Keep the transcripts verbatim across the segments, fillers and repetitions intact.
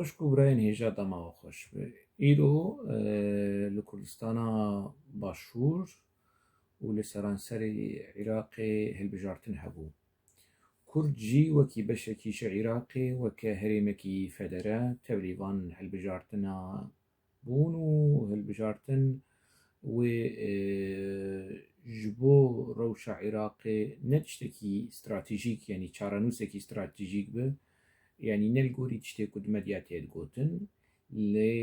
Xweşk û birayên hêja dema we xweş be. Îro, e, li Kurdistana Başûr û li seranserê Iraqê hilbijartin hebû. Kurd jî wekî beşekî ji Iraqê, weke herêmekî federe, tevlî van hilbijartina bûn û hilbijartin wê, e, ji bo rewşa Iraqê ne tiştekî stratejîk, yanî çarenûsekî stratejîk bi, yanî ne li gorî tiştê ku di medya tê digotin, lê,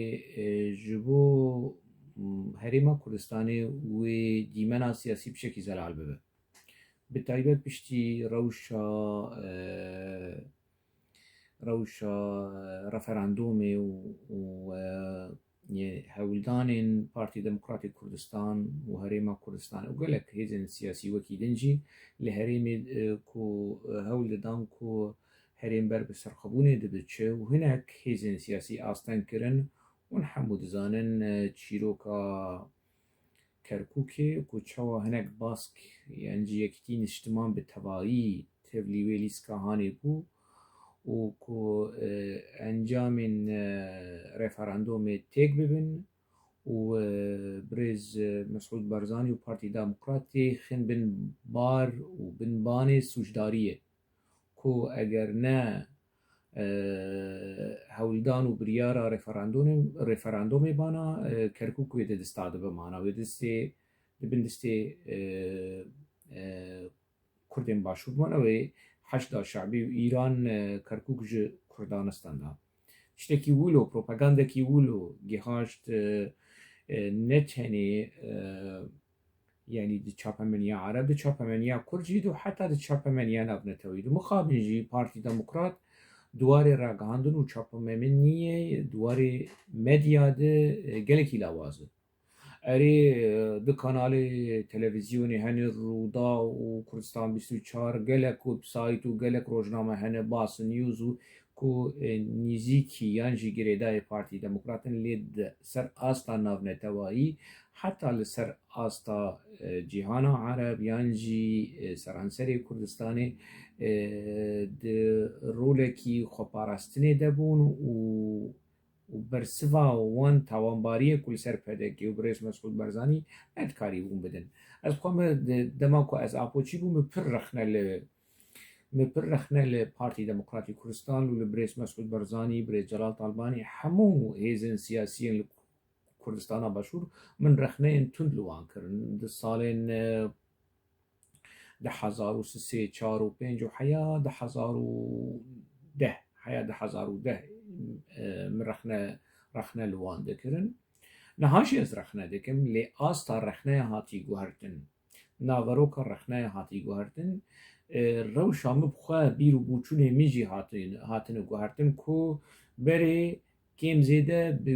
e, ji bo, m, Herêma Kurdistanê wê dîmena siyasî bi şekî zelal bibe. Bi taybet piştî rewşa, e, rewşa, e, referandûmê û, û, e, yê hewldanên Partî Demokratîk Kurdistan û Herêma Kurdistanê û gelek hêzên siyasî wekî din jî li herêmê, e, ku, e, hewl didan ku herêm ber bi serxwebûnê dibiçe û hinek hêzên siyasî asteng kirin û hemû dizanin, e, çîroka Kerkûkê ku çawa hinek bask yan jî yekîtî niştiman bi tevayî tevlî wê lîska hanê bû û ku, e, encamên, e, referandûmê têk bibin û, e, birêz, e, Mesûd Barzanî û Partî Demokratê xin bin bar û bin banê sûcdariyê. Ku eger ne, e, hewldan û biryara referandûmê, referandûmê bana, e, Kerkûk wê di dista dibe mana. Wê distê, di bin distê, e, e, Kurdên Başûr bana wê Heşda Şe'bî û Îran, e, Kerkûk ji Kurdan stenda. Tiştekî wilo, propagandekî wilo gihaşt, e, e, ne tenê, e, yanî di çapemeniya Ereb, di çapemeniya Kurd jî û heta di çapemeniya navneteweyî. Di mixabin jî Partî Demokrat di warê ragihandin û çapemeniyê, di warê medya de, e, gelekî lawaz e. Erê, e, di kanalê televîzyonê hene, Rûdaw û Kurdistan bîst û çar, gelek websayt û gelek rojname hene, Basın News û ku, e, nîzîkî yan jî girêdayê Partî Demokrat in, lê di ser asta navnetewayî heta li ser asta, e, cîhana Ereb yan jî, e, seranserê Kurdistanê, e, di rolekî xweparastinê de bûn û, û bersiva wan tawanbariyê ku li ser P D K û birêz Mesûd Barzanî nedikarîbûn bidin. Ez xwe me di dema ku ez apoçî bûm, min pir rexne li Min pir rexne li Partî Demokratîk Kurdistan û li birêz Mesûd Barzanî, birêz Celal Talbanî, hemû hêzên siyasiyên li Kurdistana Başûr min rexneyên tund li wan kirin. Di salên, e, du hezar û sê, çar û pênc û heya du hezar û deh, heya du hezar û deh, e, min rexne, rexne li wan dikirin. Niha jî ez rexne dikim, lê asta rexneya hatî guhertin, naveroka rexneya hatî guhertin, e, rewşa min bi xwe bîr û boçûnê min jî hatin, hatine guhertin ku berê kêm zêde bi,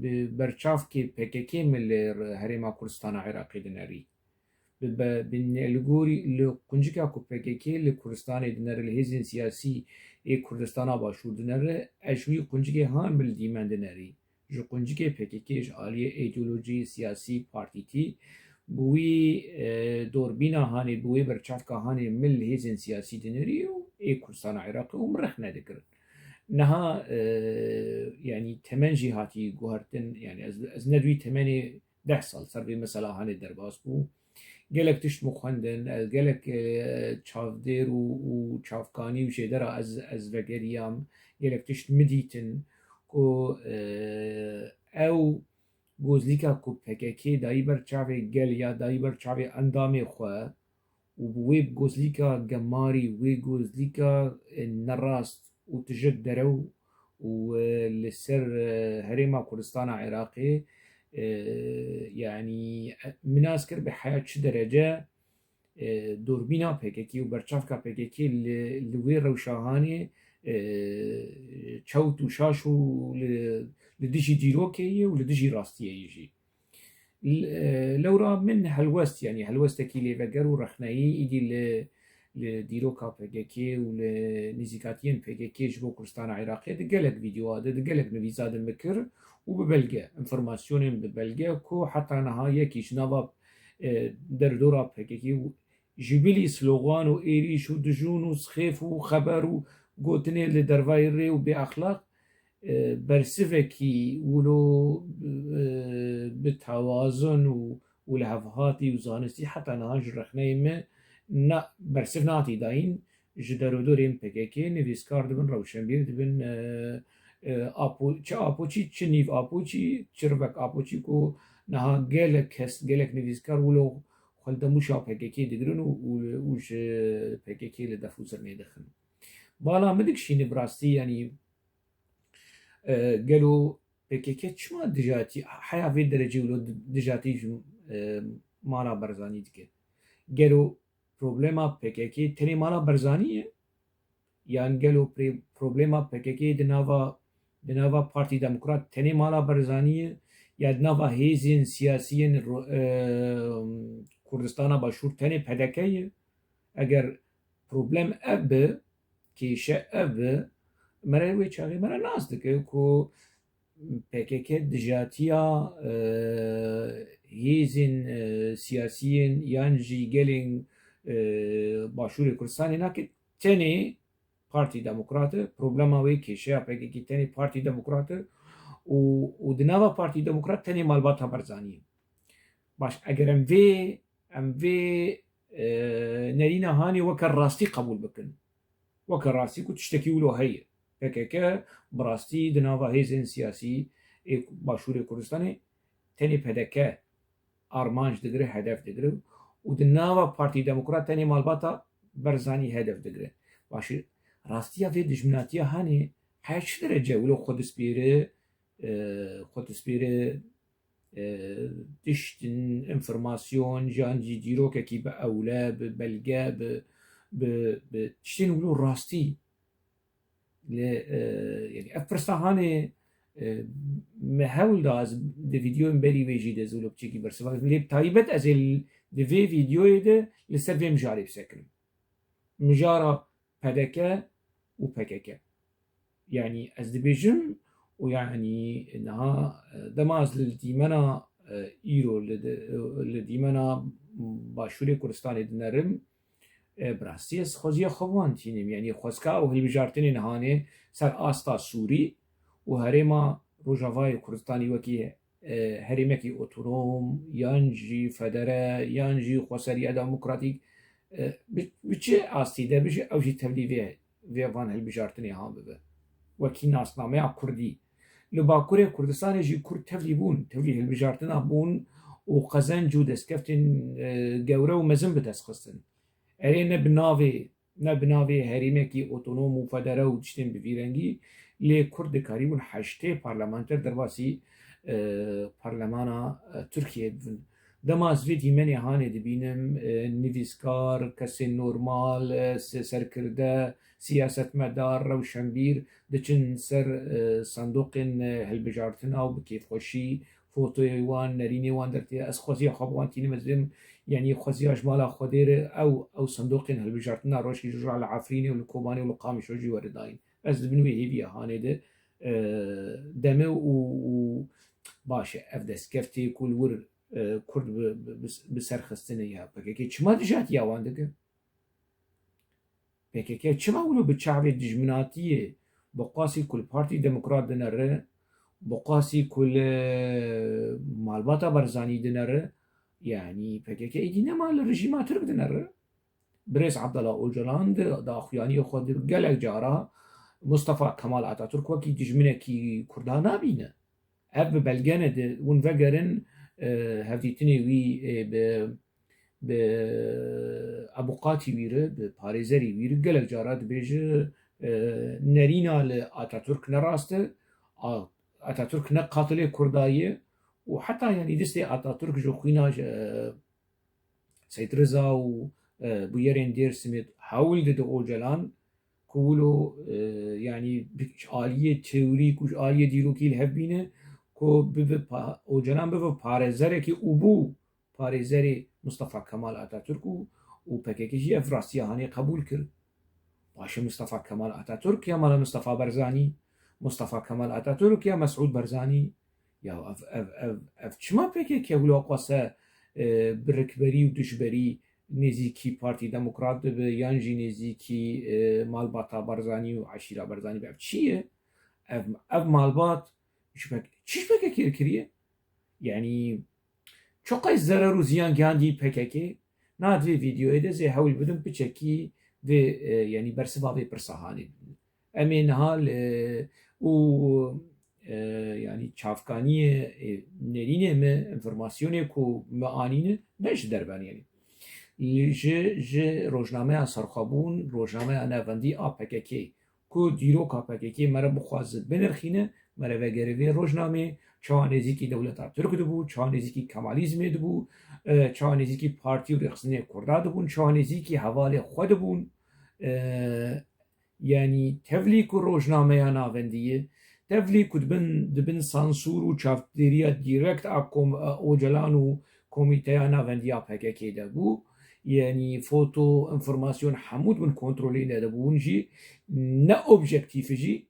bi berçavkê P K K min li Herêma Kurdistana Iraqê dinerî. Bi, bi, bi ne-, li gorî li quncika ku P K K li Kurdistanê dinere, li hêzên siyasî ê Kurdistana Başûr dinere, ez ji wî quncikê han min li dîmen dinerî. Ji quncikê P K K ji aliyê îdeolojî, siyasî, partîtî, bi wî, e, dorbîna hanê, bi wê berçavka hanê min li hêzên siyasî dinirî û ê Kurdistana Iraqê û min rexne dikirin. Niha, e, yanî temen jî hatî guhertin, yanî ez, ez ne di wî temenê deh sal ser vê mesela hanê derbas bû. Gelek tişt min xwendin, ez gelek, e, çavdêr û, û çavkanî û jêdera ez, ez vegeriyam, gelek tişt min dîtin ku, e, ew gozlîka ku P K K dayî ber çavê gel ya dayî ber çavê endamê xwe û bi wê gozlîka gemarî, wê gozlîka, e, nerast û tije derew û, e, li ser, e, Herêma Kurdistana Iraqê, e, yanî, e, min nas kir bi heya çi derece, e, dorbîna P K K û berçavka P K K li, li wê rewşa hanê, e, çewt û şaş û li, li dijî dîrokê ye û li dijî rastiyê ye jî. L-, e, lewra min helwest, yanî helwestekî lêveger û rexneyî îdî li, li dîroka P K K û li nîzîkatiyên P K K ji bo Kurdistana Iraqê di gelek vîdeoa de, di gelek nivîsa de min kir û bi belge, înformasyonên bi belge ku heta niha yekî ji nava, e, derdora P K K û ji bilî slogan û êrîş û dijûn û sixêf û xeber û gotinê li dervayî rê û bêexlaq, e, bersivekî wilo, e, bi tewazun û, û lihevhatî û zanistî heta niha ji rexneyê me na, bersiv nehatî dayîn. Ji derodorên P K K nivîskar dibin, rewşenbîr dibin, e, e, Apo-, çi Apoçî, çi nîv Apoçî, çi rivek Apoçî ku niha gelek kes, gelek nivîskar wilo xwe li demûşa P K K digirin û, û, û ji P K K li def û zirnê dixin. Bala min dikişîne bi rastî, yanî, e, gelo P K K çima dijatî, heya vê derecê wilo di-, dijatî ji, e, mala Barzanî dike? Gelo problema P K K tenê mala Barzanî ye? Yan gelo pre-, problema P K K di nava, di nava Partî Demokrat tenê mala Barzanî ye? Ya di nava hêzên siyasî yên ro-, e, Kurdistana Başûr tenê P D K ye? Eger problem ev bi, kêşe ev bi, mere wê çaxê mere nas dike ku P K K dijatiya, e, hêzên, e, siyasiyên yan jî gelên, e, Başûrê Kurdistanê nake, tenê Partî Demokrat e. Problema wê, kêşeya P K K tenê Partî Demokrat e û, û di nava Partî Demokrat tenê malbata Barzanî ye. Baş, eger em vê, em vê, e, nerîna hanê weke rastî qebûl bikin, weke rastî ku tiştekî wilo heye, P K K bi rastî di nava hêzên siyasî ê Başûrê Kurdistanê tenê P D K armanc digire, hedef digire û di nava Partî Demokrat tenê malbata Barzanî hedef digire. Baş e, rastiya vê dijminatiya hanê heya çi derece wilo xwe dispêre, e, xwe dispêre, e, tiştin, înformasyon, yan jî dîrokekî bi ewle, bi belge, bi, bi, bi tiştên wilo rastî. Lê, e, yanî ev pirsa hanê, e, me hewl da ez di vîdeoyên berî wê jî de ez wilo piçekî bersiva bikim. Lê bi taybet ez ê li, di vê vîdeoyê de li ser vê mijarê bisekinim. Mijara P D K û P K K. Yanî ez dibêjim û yanî niha, e, dema ez li dîmena, e, îro li di-, li dîmena Başûrê Kurdistanê dinerim, e, bi rastî ez xweziya xwe bi wan tînim. Yanî xwezka ew hilbijartinên hanê ser asta Sûrî û herêma Rojavayê Kurdistanî wekî, e, herêmekî otonom, yan jî federe, yan jî xweseriya demokratîk, e, bi, bi çi astî de bije, ew jî tevlî vê, vê van hilbijartinê han bibe. Wekî nasnameya Kurdî. Li Bakurê Kurdistanê jî Kurd tevlî bûn, tevlî hilbijartina bûn û qezenc û destkeftên, e, gewre û mezin bi dest xistin. Erê ne bi navê, ne bi navê herêmekî otonom û federe û tiştên bi vî rengî, lê Kurd dikarîbûn heştê parlamenter derbasî, e, parlemana, e, Tirkiyê bibin. Dema ez vê dîmenê hanê dibînim, e, nivîskar, kesên normal, e, se-, serkirde, siyasetmedar, rewşenbîr diçin ser, e, sandoqên, e, hilbijartina û bi kêfxweşî fotoyê wan, nerînê wan dertê. Ez xweziya xwe bi wan tînim, ez dibêm, yanî xweziya ji mala Xwedê re ew, ew sandoqên hilbijartina rojkî ji roja li Efrînê û li Kobanê û li Qamişlo jî were dayîn. Ez di bin wê hêviya hanê de, e, deme û, û baş e, ev destkeftê ku li wir, e, Kurd bi, bi, bi, bi ser xistine ya P K K çima dijatiya wan dike? P K K çima wilo bi çavê dijminatiyê, bi qasî ku li Partî Demokrat dinere, bi qasî ku li malbata Barzanî dinere, yanî P K K êdî nema li rejîma Tirk dinere. Birêz Abdullah Ocalan di daxuyaniyê xwe de gelek cara Mustafa Kemal Atatürk wekî dijminekî Kurdan nabîne. Ev bi belge ne, di hûn vegerin, e, hevdîtinê wî, e, bi, bi avûkatî wî re, bi parêzerî wî re gelek cara dibêje, e, nerîna li Atatürk ne rast e, A-, Atatürk ne qatilê Kurda ye û heta yanî destê Atatürk ji xwîna, e, Seyd Riza û, e, bûyerên Dêrsimê hewl dide Ocalan ku wilo, e, yanî bi aliyê teorîk û ji aliyê dîrokî li hev bîne ku bibe pa-, Ocalan bibe parêzerekî û bû parêzerê Mustafa Kemal Atatürk û, û P K K jî ev rastiya hanê qebûl kir. Paşê Mustafa Kemal Atatürk ya mala Mustafa Barzanî, Mustafa Kemal Atatürk ya Mesûd Barzanî, ya ev, ev, ev, ev çima P K K wilo xwese, e, bi rikberî û dijberî nêzîkî Partî Demokrat dibe, yan jî nêzîkî, e, malbata Barzanî û eşîra Barzanî be? Ev çi ye? Ev, ev malbat ji P K K, çi ji P K K kiriye? Yanî, çiqas zerer û ziyan gihandî P K K? Na di vê vîdeoyê de zê hewl bidim piçekî vê, e, yanî bersiva vê pirsa hanê bibin. Em ê niha li, û, e, yanî çavkaniyê, e, nerînê me, informasyonê ku me anîne, ne ji derve, yanî. Li ji, ji rojnameya Serxwebûn, rojnameya navendî a P K K, ku dîroka P K K mere bixwaze binirxîne, mere vegere vê rojnamê, çawa nêzîkî dewleta Tirk dibû, çawa nêzîkî Kemalîzmê dibû, e, çawa nêzîkî partî û rêxistinê Kurda dibûn, çawa nêzîkî hevalê xwe dibûn. E, Yanî tevlî ku rojnameya navendî ye, tevlî ku dibin, dibin sansûr û çavdêriya dîrekt a kom-, a Ocalan û komîteya navendî ya P K K de bû. Yanî foto, înformasyon hemû dibin kontrolê ne dibûn jî, ne objektîf e jî,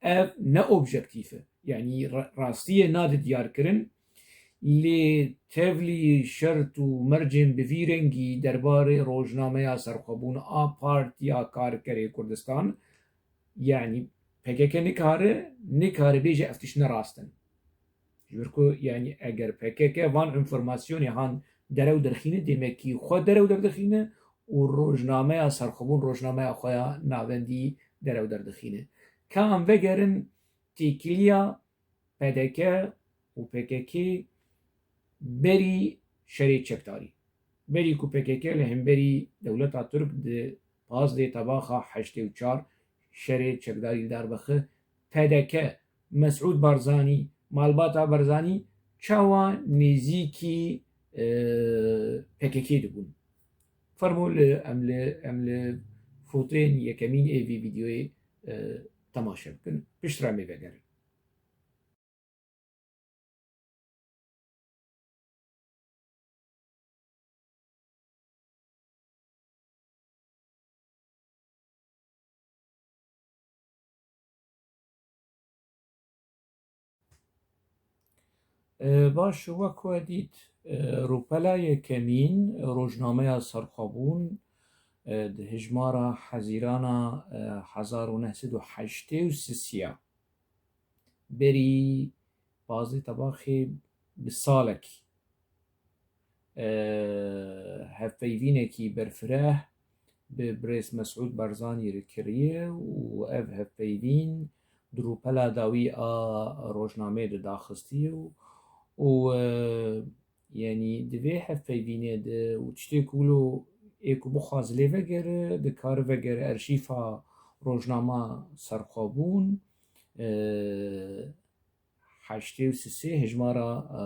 ev ne objektîf e. Yanî ra-, rastiyê nade diyarkirin. Lê tevlî şert û mercên bi vî rengî derbarê rojnameya Serxwebûn a Partiya Karkerê Kurdistan, yanî P K K nikare, nikare bêje ev tişt ne rast in. Ji ber ku, yanî eger P K K van înformasyonê han derew derxîne, demekî xwe derew derdixîne û rojnameya Serxwebûn, rojnameya xwe ya navendî derew derdixîne. Ka em vegerin têkiliya P D K û P K K berî şerê çekdarî. Berî ku P K K li hemberî dewleta Tirk di pazdeh tebaxa heştê û çar şerê çekdarî li dar bixe, P D K, Mesûd Barzanî, malbata Barzanî çawa nêzîkî, e, P K K dibûn? Fermo li, em li, em li fotoyên yekemîn ê vî vîdeoyê, e, temaşe bikin. Piştre em ê vegerin. E, baş, wek we dît, e, rûpela yekemîn, rojnameya Serxwebûn, e, di hejmara Hezîrana, e, hezar û neh sed û heştê û sisiya. Berî pazdeh tebaxê bi salekî, e, hevpeyvînekî berfireh bi birêz Mesûd Barzanî re kiriye û ev hevpeyvîn di rûpela dawî a rojnameyê de daxistiye û, û, e, Yanî di vê hevpeyvînê de û tiştê ku wilo ê ku bixwaz lê vegere, dikare vegere erşîfa rojnama Serxwebûn, e, heştê û sisê hejmara, e,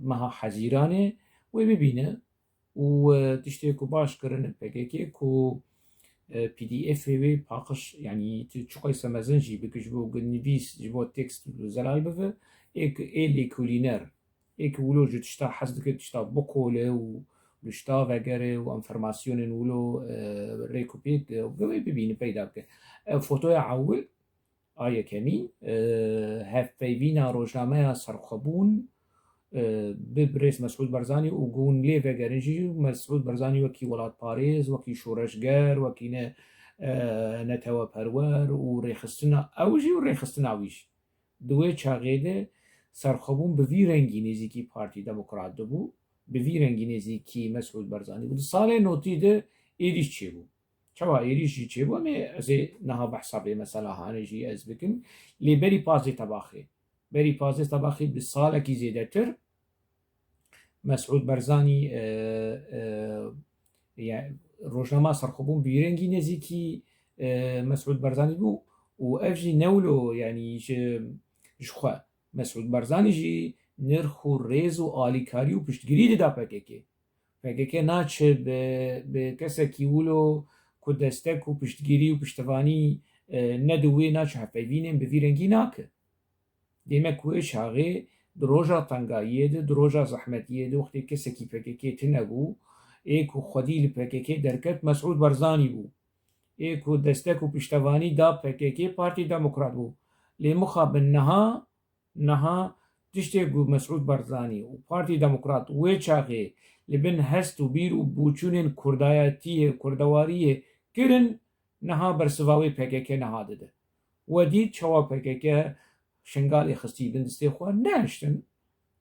meha Hezîranê wê bibîne û, e, tiştê ku baş kirine P K K ku, e, P D Fê wê paqij, yanî tu çiqayse mezin jî bike ji bo gunivîs, ji bo tekst zelal bibe, ê ku ê lêkolîner, ê ku wilo ji tişta hez dike, tişta bikole û li tişta vegere û enformasyonên wilo, e, rêkûpêk, e, bi wê bibîne, peyda bike. Ev fotoya ewil a yekemîn, e, hevpeyvîna rojnameya Serxwebûn, e, bi birêz Mesûd Barzanî û ku hûn lê vegerin jî, Mesûd Barzanî wekî welatparêz, wekî şoreşger, wekî ne, e, neteweperwer û rêxistina ew jî û rêxistina wî jî. Di wê çaxê de Serxwebûn bi vî rengî nêzîkî Partî Demokrat dibû, bi vî rengî nêzîkî Mesûd Barzanî bû. Di salê notî de êrîş çêbû. Çawa êrîş jî çêbû, em ê, ez ê niha behsa vê mesela hanê jî ez bikim. Lê berî pazdeh tebaxê, berî pazdeh tebaxê bi salekî zêdetir Mesûd Barzanî, e, e, ya, rojnama Serxwebûn bi vî rengî nêzîkî, e, Mesûd Barzanî bû û ev jî ne wilo, yanî ji, ji xwe. Mesûd Barzanî jî nirx û rêz û alîkarî û piştgirî dida P K K. P K K naçe bi, bi kesekî wilo ku destek û piştgirî û piştevanî, e, nede wê, naçe hevpeyvînên bi vî rengî nake. Demek wê çaxê di roja tengayiyê de, di roja zehmetiyê de, wextê kesekî P K K tune bû, ê ku xwedî li P K K derket, Mesûd Barzanî bû. Ê ku destek û piştevanî da P K K Partî Demokrat bû. Lê mixabin niha, niha tiştê ku Mesûd Barzanî û Partî Demokrat wê çaxê li bin hest û bîr û boçûnên kurdayetiyê, kurdewariyê kirin, niha bersiva wê P K K niha dide. We dît çawa P K K Şingalê xistî bin destê xwe, nehiştin.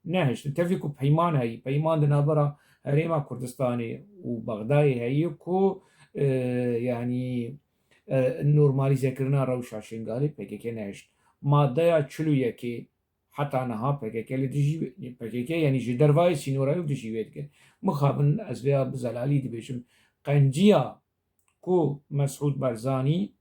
Nehiştin. Tevî ku peyman heyî, peyman di navbera Herêma Kurdistanê û Bexdayê heyî ku, e, yanî, e, normalîzekirina rewşa Şingalê P K K nehişt. Madeya çil û yekê heta niha P K K li dijî wê, P K K yanî ji dervayê sînorayê û dijî wê dike. Mixabin ez vêya bi zelalî dibêjim. Qenciya ku Mesûd Barzanî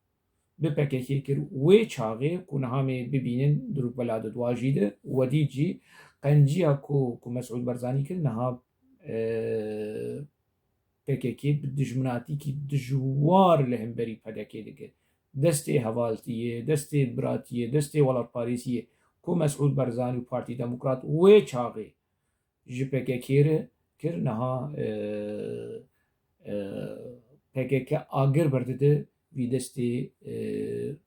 bi P K K kir, wê çaxê ku niha me bibînin di rûpela di duajî de, wedî jî qenciya ku, ku Mesûd Barzanî kir, niha, e, P K K bi dijminatîkî dijwar li hemberî P D K dike. Destê hevaltiyê, destê biratiyê, destê welatparêziyê ku Mesûd Barzanî û Partî Demokrat wê çaxê ji P K K re kir, niha, e, e, P K K agir berdide vî destê, e,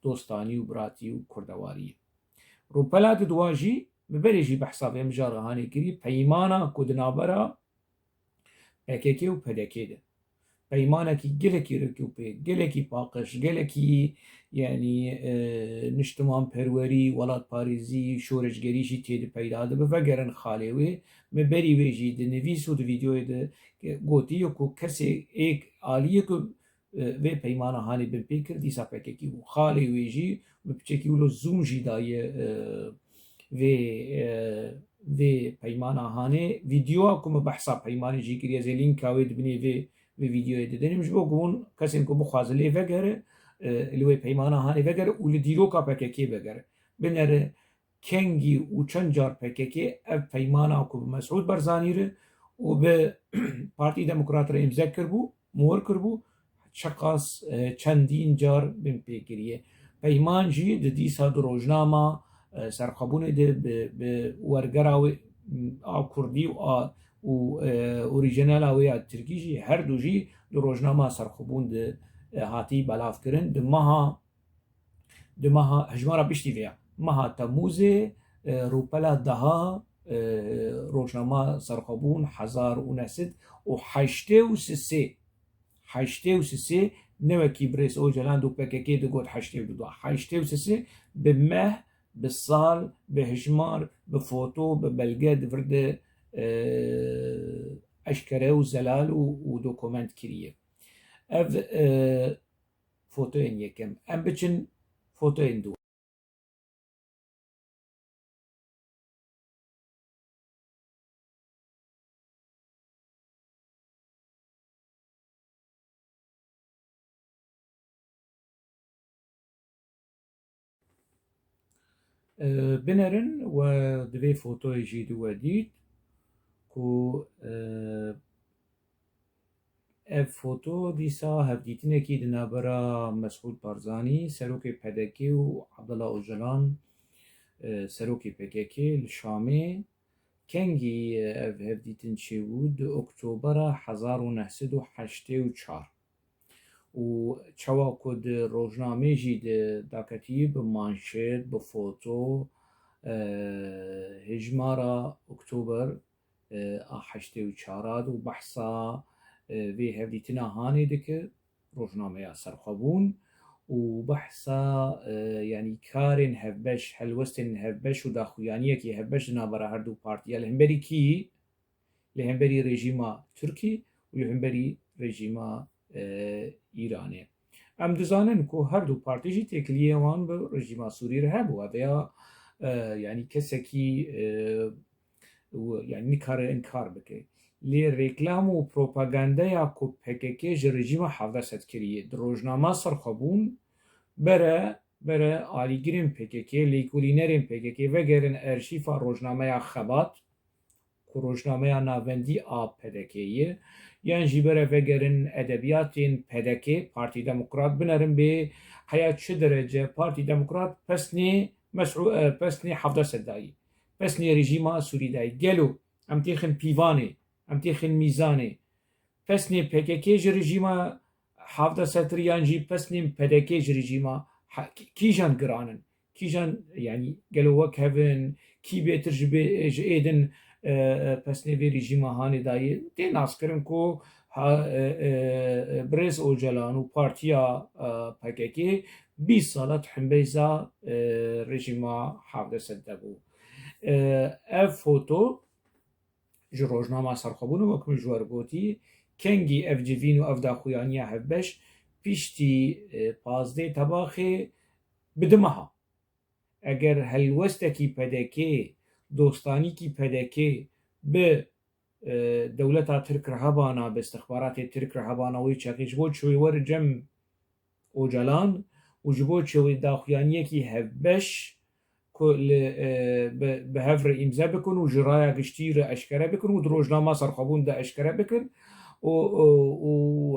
dostanî û biratî û kurdewariyê. Rûpela di dua jî, bi berê jî behsa vê mijara hanê kirî, peymana ku di navbera P K K û P D K de. Peymanekî gelekî rikûpê, gelekî paqij, gelekî, yanî, e, niştimanperwerî, welatparêzî, şoreşgerî jî tê de peyda dibe. Vegerin xalê wê, me berî wê jî di nivîs û di vîdeoyê de gotiye ku kesê êk aliyê ku, e, vê peymana hanê binpê kir, dîsa P K K bû. Xalê wê jî bi piçekî wilo zoom jî daye, e, vê, e, vê peymana hanê. Vîdeoya ku me behsa peymanê jî kiriye, ez ê lînka wê di binê vê, vê vîdeoyê didênim. Ji bo ku hûn kesên ku bixwaze lê vegere, e, li wê peymana hanê vegere û li dîroka P K K vegere. Binere kengî û çend car P K K ev peymana ku bi Mesûd Barzanî re û bi Partî Demokrat re îmze kiribû, mor kiribû, çiqas, e, çendîn car binpê kiriye. Peyman jî di dîsa di rojnama, e, Serxwebûnê de bi, bi wergera wê, m, a kurdî û a, û, e, orîjinala wê ya tirkî jî, her du jî di rojnama Serxwebûn de, e, hatî belavkirin. Di meha, di meha, hejmara piştî vê ya, meha Temûzê, e, rûpela deha, e, rojnama Serxwebûn hezar û neh sed û heştê û sê, heştê û sê, ne wekî birêz Ocalan û P K K digot heştê û du, heştê û sê bi meh, bi sal, bi hejmar, bi foto, bi belge di vir de, e, eşkere û zelal û, û dokument kiriye. Ev, e, fotoyên yekem. Em biçin fotoyên du. E, binerin we di vê fotoyê jî di we dît ku, e, Ev foto dîsa hevdîtinekî di navbera Mesûd Barzanî, serokê P D K û Abdullah Ocalan, e, serokê P K K li Şamê. Kengî ev hevdîtin çêbû? Di Oktobera hezar û neh sed û heştê û çar. Û çawa ku di rojnamê jî di daketî bi manşet, bi foto, e, hejmara Oktober, e, a heştê û çar a û behsa, e, vê hevdîtina hanê dike, rojnameya Serxwebûn, û behsa, e, yanî karên hevbeş, helwestên hevbeş û daxuyaniyekî hevbeş di navbera her du partiya li hemberî kî, li hemberî rejîma Tirkî û li hemberî rejîma, e, Îranê. Em dizanin ku her du partî jî têkiliyê wan bi rejîma Sûrî re hebû. Ev ya, e, yanî kesekî, e, û, yanî nikare inkar bike. Lê reklam û propagandeya ku P K K ji rejîma hevdeh sed kiriye, di rojnama Serxwebûn bere, bere alîgirên P K K, lêkolînerên P K K vegerin erşîfa rojnameya Xebat, ku rojnameya navendî a P D K'ê ye, yan jî bere vegerin edebiyatên P D K, Partî Demokrat, binerin bê heya çi derece Partî Demokrat pesnê Mesû-, e, pesnê hevdeh sed dayî, pesnê rejîma Sûrî dayî. Gelo em têxin pîvanê, em têxin mîzanê, pesnê P K K ji rejîma hevdeh sed yan jî pesnên P D K ji rejîma he-, kî-, kîjan giran in? Kîjan, yanî gelo wek hev in, kî bêtir ji bê-, ji ê din, e, e, pesnê vê rejîma hanê dayê? Tê naskirin ku pa-, e, e, e, Birêz Ocalan û partiya, e, P K K bîst sala di hembeyza, e, rejîma hevdeh sed de bû. E, ev foto ji rojnama Serxwebûn û wek min ji we re gotî, kengî ev civîn û ev daxuyaniya hevbeş piştî, e, pazdeh Tebaxê bi du meha. Eger helwestekî P D K, dostanîkî P D K bi, e, dewleta Tirk re hebana, bi istixbaratê Tirk re hebana wê çaxê ji bo çûyê were cem Ocalan û ji bo çûyê daxuyaniyekî hevbeş ku li, e, bi, bi hev re îmze bikin û ji raya giştî re eşkere bikin û di rojnama Serxwebûn de eşkere bikin û, û, û,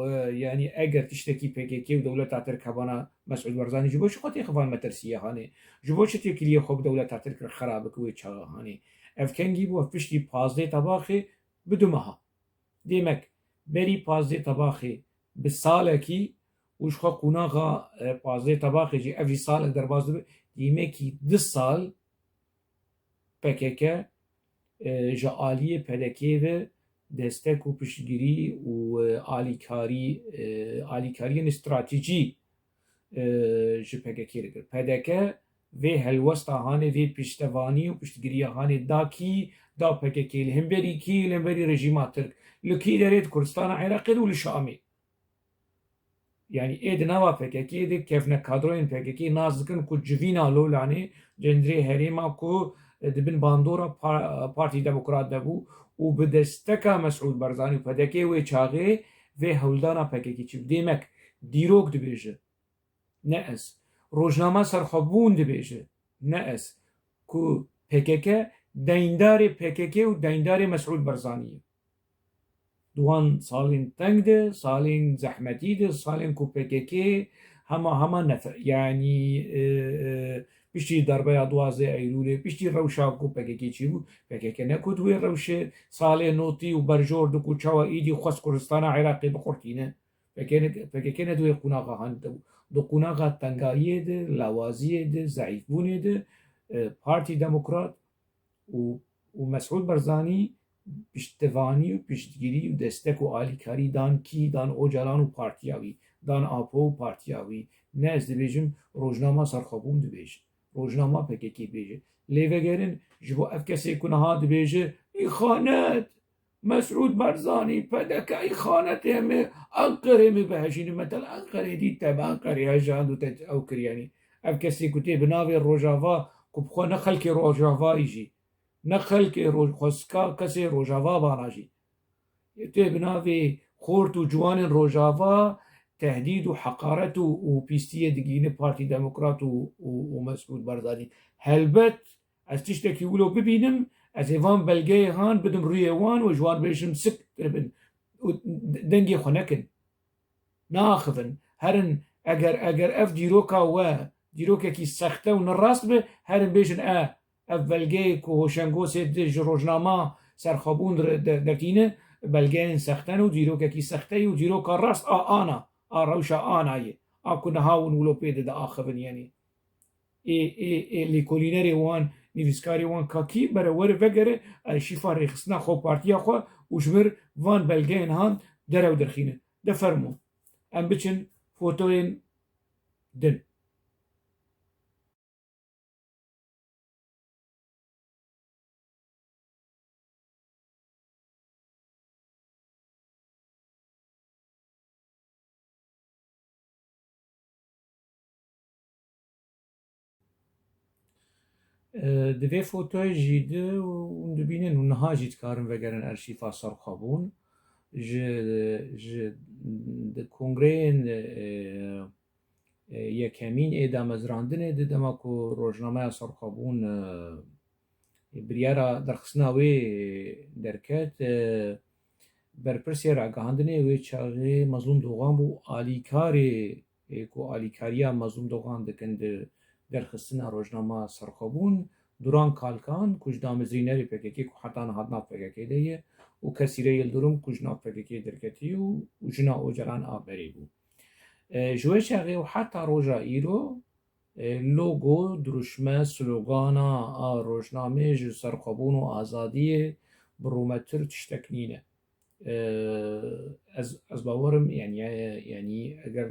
e, yanî eger tiştekî P K K û dewleta Tirk hebana, Mesûd Barzanî ji bo çi xwe têxe van metirsiyê hanê? Ji bo çi têkiliyê xwe bi dewleta Tirk re xera bike wê çaxa hanê? Ev kengî bû, ev piştî pazdeh Tebaxê bi du meha. Demek, berî pazdeh Tebaxê bi salekî û ji xwe qonaxa, e, pazdeh Tebaxê jî ev jî salek derbas dibe, demekî du sal P K K, e, ji aliyê P D K ve destek û piştgirî û, e, alîkarî, e, alîkariyên stratejî, e, ji P K K re kir. P D K vê helwesta hanê, vê piştevanî û piştgiriya hanê da kî? Da P K K. Li hemberî kî? Li hemberî rejîma Tirk. Li kî derê? Di Kurdistana Iraqê de û li Şamê. Yanî ê di nava P K K de kevne kadroyên P K K nas dikin ku civîna Lolanê, cendirê herêma ku, e, di bin bandora pa-, Partî Demokrat de bû û bi desteka Mesûd Barzanî û P D K wê çaxê vê hewldana P K K çi. Demek dîrok dibêje, ne ez. Rojnama Serxwebûn dibêje, ne ez. Ku P K K deyndarê P K K û deyndarê Mesûd Barzanî ye. Di wan salên teng de, salên zehmetî de, salên ku P K K hema hema nefe-, yanî, e, e, piştî darbeya duwazdeh Eylûlê, piştî rewşa ku P K K çêbû, P K K ne ku di wê rewşê salê notî û berjor di ku çawa îdî xwest Kurdistana Iraqê biqurtîne. P K K ne, P K K ne di wê qonaxa han de bû. Di qonaxa tengayiyê de, lawaziyê de, zeîfbûnê de, e, Partî Demokrat û, û Mesûd Barzanî piştevanî û piştgirî û destek û alîkarî dan kî? Dan Ocalan û partiya wî, dan Apo û partiya wî. Ne ez dibêjim, rojnama Serxwebûn dibêje, rojnama P K K dibêje. Lê vegerin, ji bo ev kesê ku niha dibêje, îxanet, Mesûd Barzanî, P D K, îxanetê em ê Enqerê em ê bihejînin. Metel Enqerê dît te bi Enqerê hejand û te ew kir, yanî. Ev kesê ku tê bi navê Rojava, ku bi xwe ne xelkê Rojavayî jî, ne xelkê Roj-, xwestka kesê Rojava bana jî. Tê bi navê xort û ciwanên Rojava tehdîd û heqaret û, û pîstiyê digihîne Partî Demokrat û, û, û Mesûd Barzanî. Helbet, ez tiştekî wilo bibînim, ez ê van belgeyê han bidim rûyê wan û ji wan bêjim sik bin û dengê xwe nekin. Naaxivin. Herin, eger, eger ev dîroka we dîrokekî sexte û ne rast be, herin bêjin e, ev belgeyê ku Hoşengosê di ji rojnama Serxwebûn re de-, dertîne, belgeyên sexte ne û dîrokekî sexte ye û dîroka rast a ana, a rewşa ana ye. A ku niha hûn wilo pê de diaxivin, yanî. Ê, ê, ê lêkolînerê wan, nivîskarê wan ka kî bere were vegere arşîfa rêxistina xwe, partiya xwe û ji vir van belgeyên han derew derxîne. De fermo. Em biçin fotoyên din. E, di vê fotoyê jî de hûn dibînin û niha jî dikarin vegerin arşîfa Serxwebûn. Ji, ji, di kongreyên, e, e, yekemîn ê damezrandinê de dema ku rojnameya Serxwebûn, e, biryara derxistina wê derket, e, berpirsê ragihandinê wê çaxê Mezlûm Dogan bû, alîkarê, e, ku alîkariya Mezlûm Dogan dikin di derxistina rojnama Serxwebûn, Duran Kalkan, ku ji damezrînerê P K K ku heta niha di nav P K K de ye, û Kesîre Yildirim, ku ji nav P K K derketî û, û jina Ocalan a berê bû. E, ji wê çaxê û heta roja îro, e, logo, dirûşme, slogana a rojnamê ji Serxwebûn û azadiyê bi rûmetir tiştek nîne. E, ez, ez bawerim, yani, yani eger,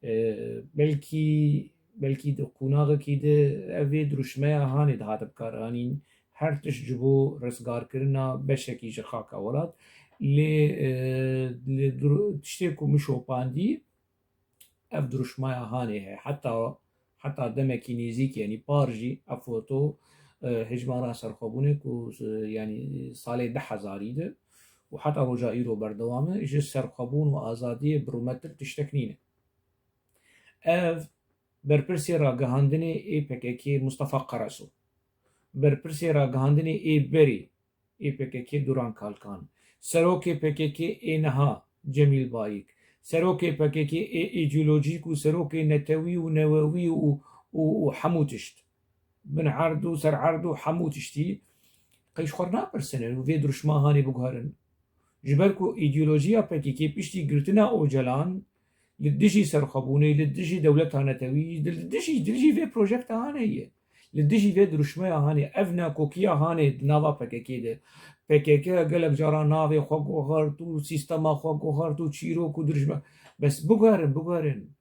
e, belkî, belkî di qonaxekî de ev vê dirûşmeya hanê dihate bikaranîn, her tişt ji bo rizgarkirina beşekî ji xaka welat. Lê, e, li dir-, tiştê ku min şopandî, ev dirûşmaya hanê heye. Heta, heta demekî nêzîk, yanî par jî ev foto, e, hejmara serxwebûnê ku, e, yanî salê du hezarî de û heta roja îro berdewam e, ji serxwebûn û azadiyê bi rûmettir tiştek nîne. Ev berpirsê ragihandinê ê P K K Mustafa Karaso, berpirsê ragihandinê ê berê ê P K K Duran Kalkan, serokê P K K ê niha Cemîl Bayik, serokê P K K ê îdeolojîk û serokê netewî û newewî û, û, û hemû tişt, bin erd û ser erd û hemû tiştî, qey ji xwe re napirsin û vê dirûşma hanê biguherin. Ji ber ku îdeolojiya P K K piştî girtina Ocalan li dijî serxwebûnê, li dijî dewleta netewî, li dijî, li dijî vê projekta hanê ye. Li dijî vê dirûşmeya hanê, ev nakokiya hanê di nava P K K de. P K K gelek caran navê xwe guhert û sîstema xwe guhert û çîrok û dirûşme. Bes biguherin, biguherin.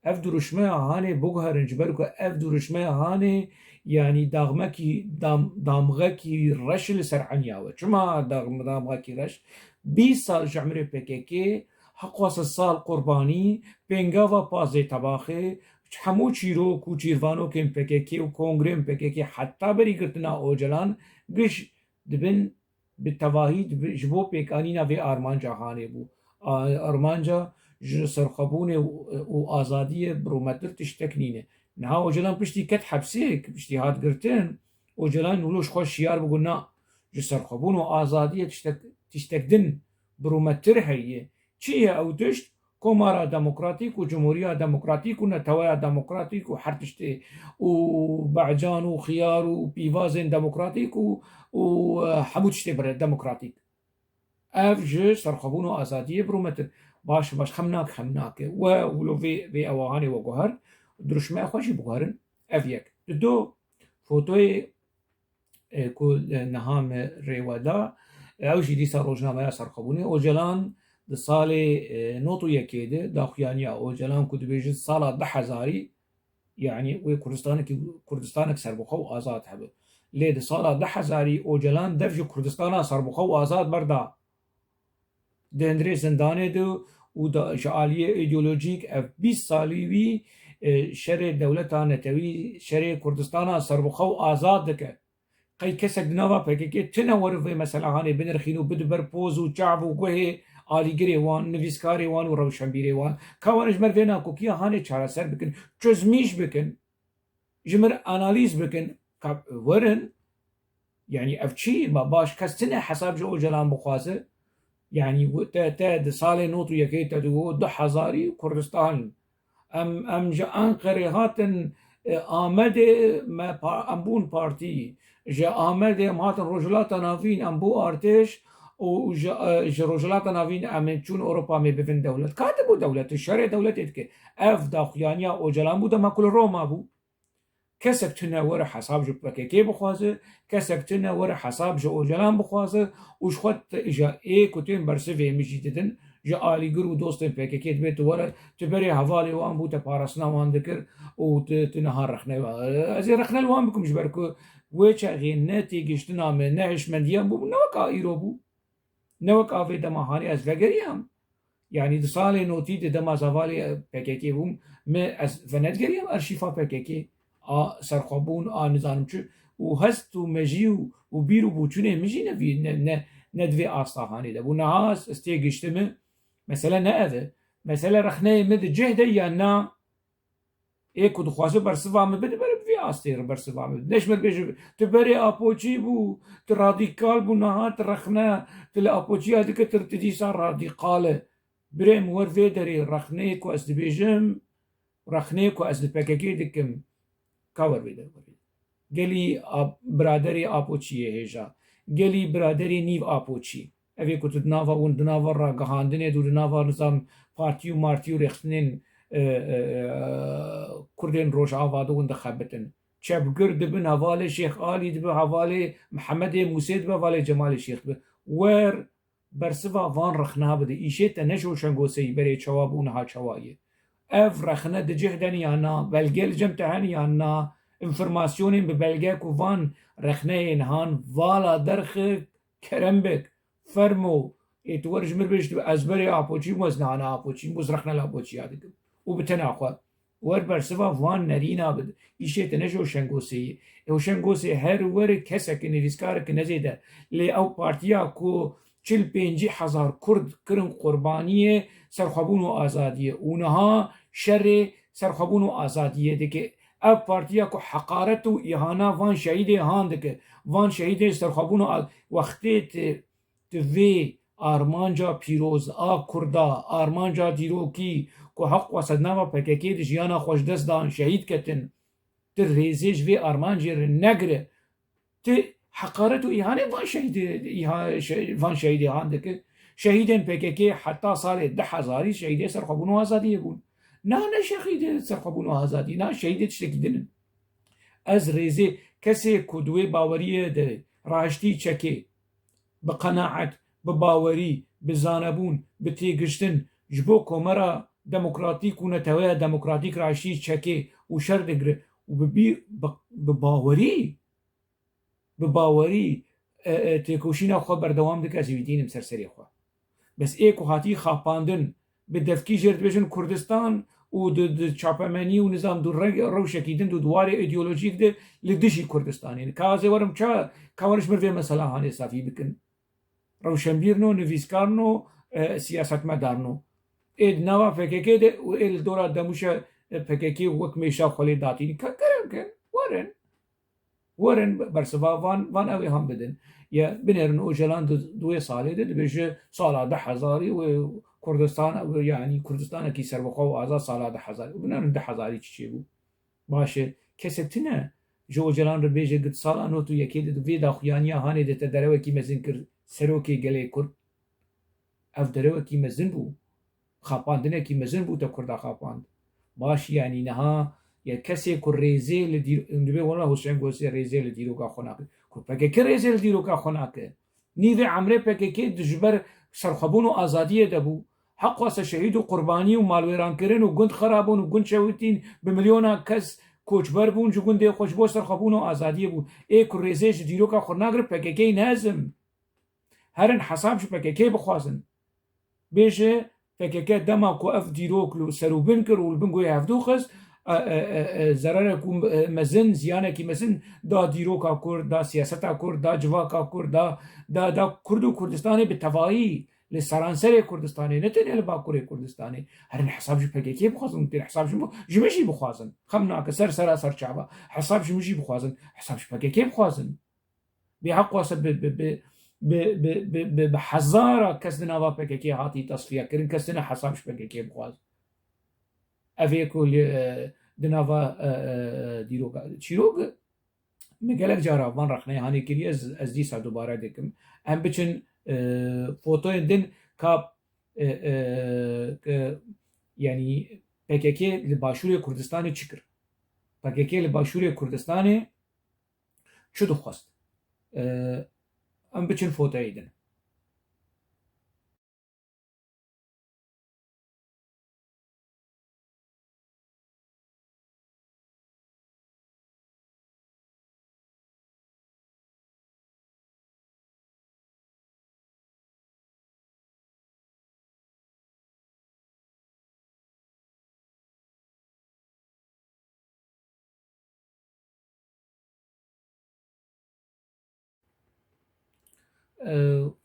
Ev dirûşmeya hanê biguherin, ji ber ku ev dirûşmeya hanê, yanî daxmekî, dam-, damxekî reş li ser enya we. Çima daxm-, damxekî reş? Bîst sal ji emrê P K K, heqwasa sal qurbanî, pêngava pazdeh Tebaxê, hemû çîrok û çîrvanokên P K K û kongrên P K K heta berî girtina Ocalan giş dibin bi tevahî dibi-, ji bo pêkanîna vê armanca hanê bû. A-, armanca ji serxwebûnê û, û azadiyê bi rûmettir tiştek nîne. Niha Ocalan piştî ket hepsê, piştî hat girtin, Ocalan wilo ji xwe şiyar bû, got, na, ji serxwebûn û azadiyê tiştek, tiştek din bi rûmettir heye. Çi ye ew tişt? Komara Demokratîk û Cumhuriya Demokratîk û Neteweya Demokratîk û her tiştê û becan û xiyar û pîvazên demokratîk û, û, e, hemû tiştê bire demokratîk. Ev ji serxwebûn û azadiyê bi rûmet in. Baş, baş, xem nak, xem nake. We wilo vê, vê ewahanê we guhert, dirûşmeya xwe jî biguherin. Ev yek. Di do, fotoyê e, ku, e, niha me rê we da, e, ew jî dîsa rojnameya serxwebûnê. Ocalan di salê, e, nod û yekê de daxuyaniya Ocalan ku dibêjin sala du hezarî, yanî wê Kurdistanekî, Kurdistanek serbixwe û azad hebe. Lê di sala du hezarî Ocalan dev ji Kurdistana serbixwe û azad berda. Di hundirê zindanê de û da, ji aliyê îdeolojîk ev bîst salî wî, e, şerê dewleta netewî, şerê Kurdistana serbixwe û azad dike. Qey kesek di nava P K K tune were vê mesela hanê binirxîn û bide ber poz û çav û guhê alîgirê wan, nivîskarê wan û rewşenbîrê wan? Ka wan ji ber vê nakokiya hanê çareser bikin, çözmîş bikin, ji mir analîz bikin, ka werin, yanî ev çi? Ma baş kes tune hesab ji Ocalan bixwaze? Yanî wi-, te, te di salê nod û yekê te digot du hezarî Kurdistan. Em, em ji Enqerê hatin, e, Amedê, me pa-, em bûn partî. Ji Amedê em hatin Rojhilata Navîn, em bû artêş û ji, e, ji Rojhilata Navîn em ê çûn Ewropa, em ê bivin dewlet. Ka dibû dewlet, tu şerê dewletê dike. Ev daxuyaniya Ocalan bû dema ku li Roma bû. Kesek tune were hesab ji P K K bixwaze, kesek tune were hesab ji Ocalan bixwaze û ji xwe te-, ji ê ku tên bersivê min jî didin, ji alîgir û dostên P K K dibê tu were, tu berê hevalê wan bû, te parastina wan dikir û tu, tu niha rexne, ez ê rexne li wan bikim ji ber ku wê çaxê ne têgiştina me, ne hişmendiya min bû, ne weka îro bû. Ne wek avê dema hanê ez vegeriyam. Yanî di salê notî de dema ez hevalê P K K bûm, me ez venedigeriyam arşîfa P K K, a serxwebûn, a nizanim çi. Û hest û mejî û, û bîr û boçûnê min jî ne vî-, ne, ne, ne di vê asta hanê de bû. Niha ez, ez têgiştime, mesele ne ev e. Mesele rexneyê min di cih de ya na? Ê ku dixwaze bersiva min bide, bere bi vî astê re bersiva min bide. Ne ji min bêje, tu berê Apoçî bû, tu radîkal bû, niha tu rexne, tu li Apoçiya dike, tu, tu dîsa radîkal e. Birê min, wer vê derê rexneyê ku ez dibêjim, rexneyê ku ez li P K K dikim, ka wer vê derê, wer vê derê. Gelî ap-, biraderê Apoçiyê hêja, gelî biraderê nîv Apoçî. Ev ê ku tu di nava wan, di nava ragihandinê de û di nava nizam partî û martî û rêxistinên, e, e, e, Kurdên Rojava de hûn dixebitin. Çepgir dibin, hevalê Şêx Alî dibe, hevalê Mihemedê Mûsê dibe, hevalê Cemalê Şêx dibe. Wer bersiva van rexna bide. Îşê te ne ji Hoşengoseyî berê çawa bû, niha çawa ye. Ev rexne di cih de ne ya na, belge li cem te hene ya na, înformasyonên bi belge ku van rexneyên han vala derxik, kerem bik, fermo, ê tu wer ji mir bêj tu ez berê Apoçî bûm, ez niha ne Apoçî bûm, ez rexne li Apoçiya dikim û bi tena xwe. Wer bersiva van nerîna bid. Îşê te ne ji Hoşengosê ye. Ê Hoşengosê her were keseke nivîskareke nezêde. Lê ew partiya ku çil pêncî hezar Kurd kirin qurbaniyê serxwebûn û azadiyê û niha şerê serxwebûn û azadiyê dike. Ev partiya ku heqaret û îhana van şehîdê han dike. Van şehîdê serxwebûn û a-, wextê tu, tu vê armanca pîroz a Kurda, armanca dîrokî ku heq xwest nava P K K de jiyana xwe ji dest dan, şehîd ketin, tu rêzê ji vê armancê re negire. Tu heqaret û îhanê van şehîdê, îha-, şe-, van şehîdê han dike. Şehîdên P K K heta salê du hezarî şehîdê serxwebûn û azadiyê bûn. Na ne şehîdê serxwebûn û azadî, na şehîdê tiştekî din in. Ez rêzê kesê ku di wê baweriyê de raştî çekê, bi qenaet, bi bawerî, bi zanebûn, bi têgiştin ji bo komera demokratîk û neteweya demokratîk raştî çekê û şer digire û bi bî-, bi, bi bawerî, bi bawerî, e, e, têkoşîna xwe berdewam dike, ez ê wî tînim ser serê xwe. Bes ê ku hatî xapandin, bi devkî jê re dibêjin Kurdistan û di, di çapemenî û nizam di re-, rewşekî din, di warê îdeolojîk de li dijî Kurdistanê ne. Ka ez ê werim ça, ka werin ji mir vê mesela hanê safî bikin. Rewşenbîr no, nivîskar no, e, siyasetmedar no. Ê di nava P K K de û ê li dora demûşe, e, P K K wek mêşa xwe lê datînî. Ka kerem ke, werin. Werin bersiva van, van ew ê han bidin. Ya binêrin Ocalan di, di wê salê de dibêje sala du hezarî û Kurdistan, ew, yanî Kurdistanekî serbixwe û azad sala du hezarî. Û binêrin du hezarî çi çêbû. Baş e, kesek tune ji Ocalan re bêje, gid sala nod û yekê de di vê daxuyaniya hanê de te derewekî mezin kir serokê gelê Kurd. Ev derewekî mezin bû. Xapandinekî mezin bû te Kurda xapand. Baş, yanî niha ya kesê ku rêzê li dîr-, dibê wela Husên Gosê rêzê li dîroka xwe nake. Ku P K K rêzê li dîroka xwe nake. Nîvê emrê P K K di ji ber serxwebûn û azadiyê de bû. Heq xweste şehîd û qurbanî û malwêrankirin û gund xerabûn û gund şewitîn, bi milyona kes koçber bûn ji gundê xwe ji bo serxwebûn û azadiyê bû. Ê ku rêzê ji dîroka xwe nagire P K K ne ezim. Herin hesab ji P K K bixwazin. Bêje P K K dema ku ev dîrok li serûbin kir û li bin guhê hevdû xist, e, e, e, e, zerarek û, e, mezin, ziyanekî mezin da dîroka Kurd, da siyaseta Kurd, da civaka Kurd, da, da, da Kurd û Kurdistanê bi tevayî li seranserê Kurdistanê, ne tenê li Bakurê Kurdistanê. Herin hesab ji P K K bixwazin, tên hesab ji min, ji min jî bixwazin. Xem nake, ser sera ser çava. Hesab ji min jî bixwazin, hesab ji P K K bixwazin. Bê heq wase bi, bi, bi hezara kes di nava P K K hatî tesfiye kirin, kes tine hesab ji P K K bixwaz. Ev ê ku li, e, di nava, e, e, dîroka, çîrok, me gelek cara van rexneyê hanê kiriye, ez, ez dîsa dubare dikim. Em biçin, e, fotoyên din ka, e, e, ke, yanî P K K li Başûrê Kurdistanê çi kir? P K K li Başûrê Kurdistanê çi dixwest? E, em biçin fotoyê din. E,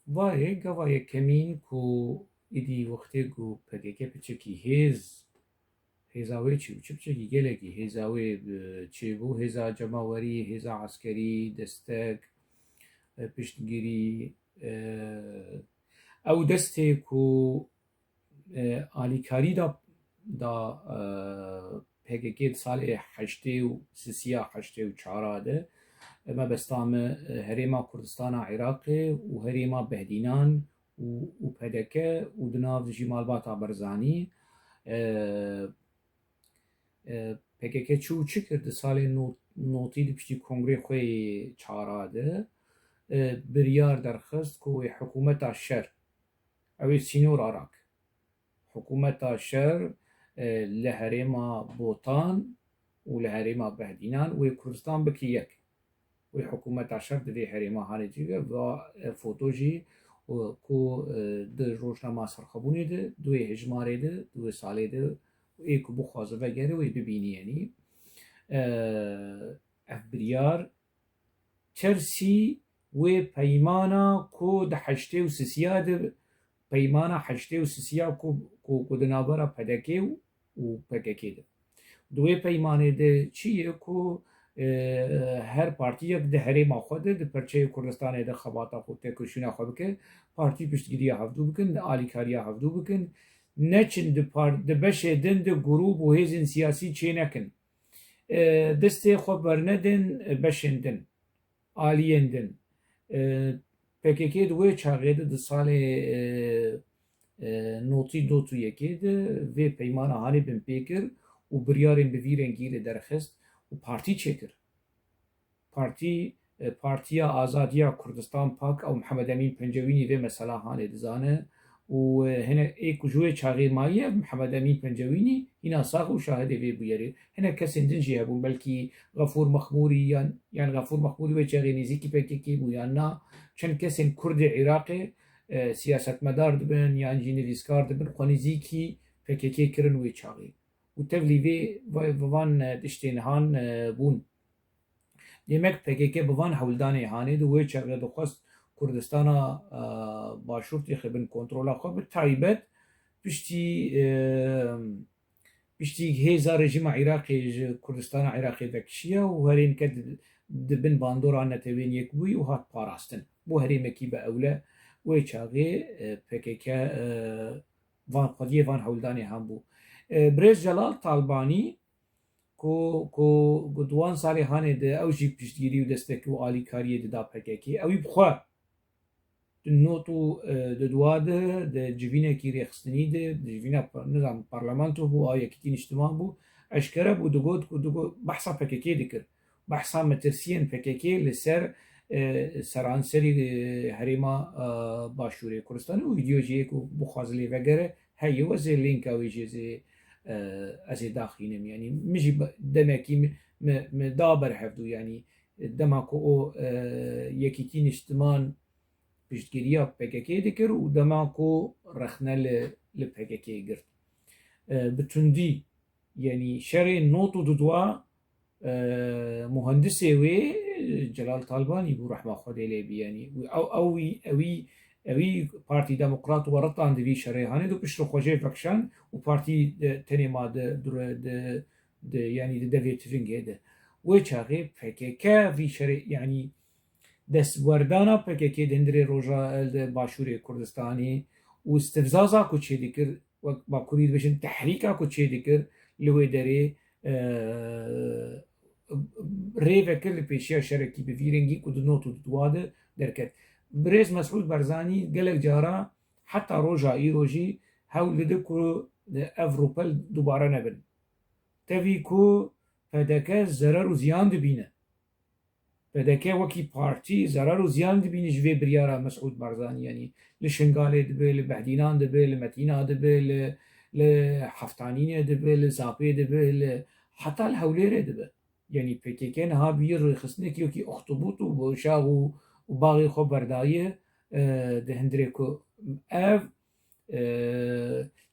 va yê gava yekemîn ku îdî wextê ku P K K piçekî hêz, hêza wê çi, çi piçekî gelekî hêza wê, e, çêbû, hêza cemawerî, hêza eskerî, destek, e, piştgirî, e, ew destê ku e, alîkarî da, da, e, P K K di salê heştê û sisiya heştê û çara de, e, mebesta me, e, Herêma Kurdistana Iraqê û Herêma Behdînan û, û P D K û di nav jî malbata Barzanî, e, e, P K K çi û çi kir di salê no-, notî di piştî kongrê xwe yê çara de, e, biryar derxist ku wê hikûmeta şer Ew ê sînor arak. Hikûmeta şer, e, li herêma Botan û li herêma Behdînan wê Kurdistan bike yek. Wê hikûmeta şer di vê herêma hanê cî ve va, e, foto jî, e, ku, e, di rojnama serxwebûnê de, di wê hejmarê de, di wê salê de ê ku bixwaze vegere wê bibînî, yanî, e, ev biryar tersî wê peymana ku di heştê û sisiya de, peymana heştê û sisiya ku, ku, ku di navbera P D K û, û P K K de. Di wê peymanê de çi ye ku, e, her partiyek di herêma xwe de, di perçeyê Kurdistanê de xebata xwe, têkoşîna xwe bike, partî piştgiriya hevdû bikin, alîkariya hevdû bikin, neçin di par-, di beşê din de grûp û hêzên siyasî çênekin. E, destê xwe bernedin, e, beşên din, aliyên din. E, P K K di wê çaxê de di salê, e, e, notî dot û yekê de vê peymana hanê binpê kir û biryarên bi vî rengî li derxist û partî çêkir. Partî, e, Partiya Azadiya Kurdistan, pak, ew Mihemed Emîn Pencewînî vê mesela hanê dizane û, e, hene ê ku ji wê çaxê maye, Mihemed Emîn Pencewînî hîna sax û şahidê vê bûyerê. Hinek kesên din jî hebûn, belkî Xefûr Mexmûrî yan, yan Xefûr Mexmûrî wê çaxê nêzîkî P K K bû yan na. Çend kesên Kurdê Iraqê, e, siyasetmedar dibin yan jî nivîskar dibin, xwe nêzîkî P K K kirin wê çaxê. Û tevlî vê, vê, vê van, e, tiştên han, e, bûn. Demek P K K bi van hewldanê hanê di wê çaxê dixwest Kurdistana, e, Başûr têxe bin kontrola xwe, bi taybet piştî, e, piştî hêza rejîma Iraqê ji Kurdistana Iraqê vekişiya û herêmke di, di bin bandora Netewên Yekbûyî û hat parastin. Bû herêmekî bi ewle wê çaxê, e, P K K, e, van xwediyê van hewldanê han bû. E, Birêz Celal Talbanî, ku, ku, ku di wan salê hanê de ew jî piştgirî û destekî û alîkariyê dida P K K. Ewî bi xwe di not û, e, di dua de, di civînekî rêxistinî de, di civîna par-, nizam parlamento bû, a Yekîtî Niştiman bû, eşkere bû, digot ku, digot, behsa P K K dikir. Behsa metirsiyên P K K li ser, e, seranserî, e, herêma, e, Başûrê Kurdistanê û vîdeo jî yê ku bixwaze lê vegere, heye, ez ê lînka wê jî ez ê, e, ez ê daxînim. Yanî min jî be-, demekî mi, mi, mi da ber hevdû, yanî dema ku o, e, Yekîtî Niştiman piştgiriya P K K dikir û dema ku rexne li, li P K K girt. E, bi tundî, yanî şerê not û dudwa, e, muhendisê wê Celal Talbanî bû, rehma Xwedê lê bî, yanî ew, ew wî, ewî, ewî Partî Demokrat weretand di vî şerê hanê de pişt xwe jê vekişand û partî de tenê ma di, di, di, di, yanî di devê tivingê de. Wê çaxê P K K vî şerê, yanî destwerdana P K K di hundirê roja, di Başûrê Kurdistanê û istifzaza ku çêdikir, wek Bakurî dibêjin, tehrîka ku çêdikir li wê derê, e, rê vekir li pêşiya şerekî bi vî rengî ku di not û dudwa de derket. Birêz Mesûd Barzanî gelek cara heta roja îro jî hewl dide ku ev rûpel dubare nebin. Tevî ku P D K zerer û ziyan dibîne. P D K wekî partî zerar û ziyan dibîne ji vê biryara Mesûd Barzanî, yanî li Şingalê dibe, li Behdînan dibe, li Metîna dibe, li, li Heftanînê dibe, li Zapê dibe, li, heta li Hewlêrê dibe. Yanî P K K niha bûye rêxistinekî wekî uxtubût û boşax û, û baxê xwe berdaye, e, di hundirê ku ev, e,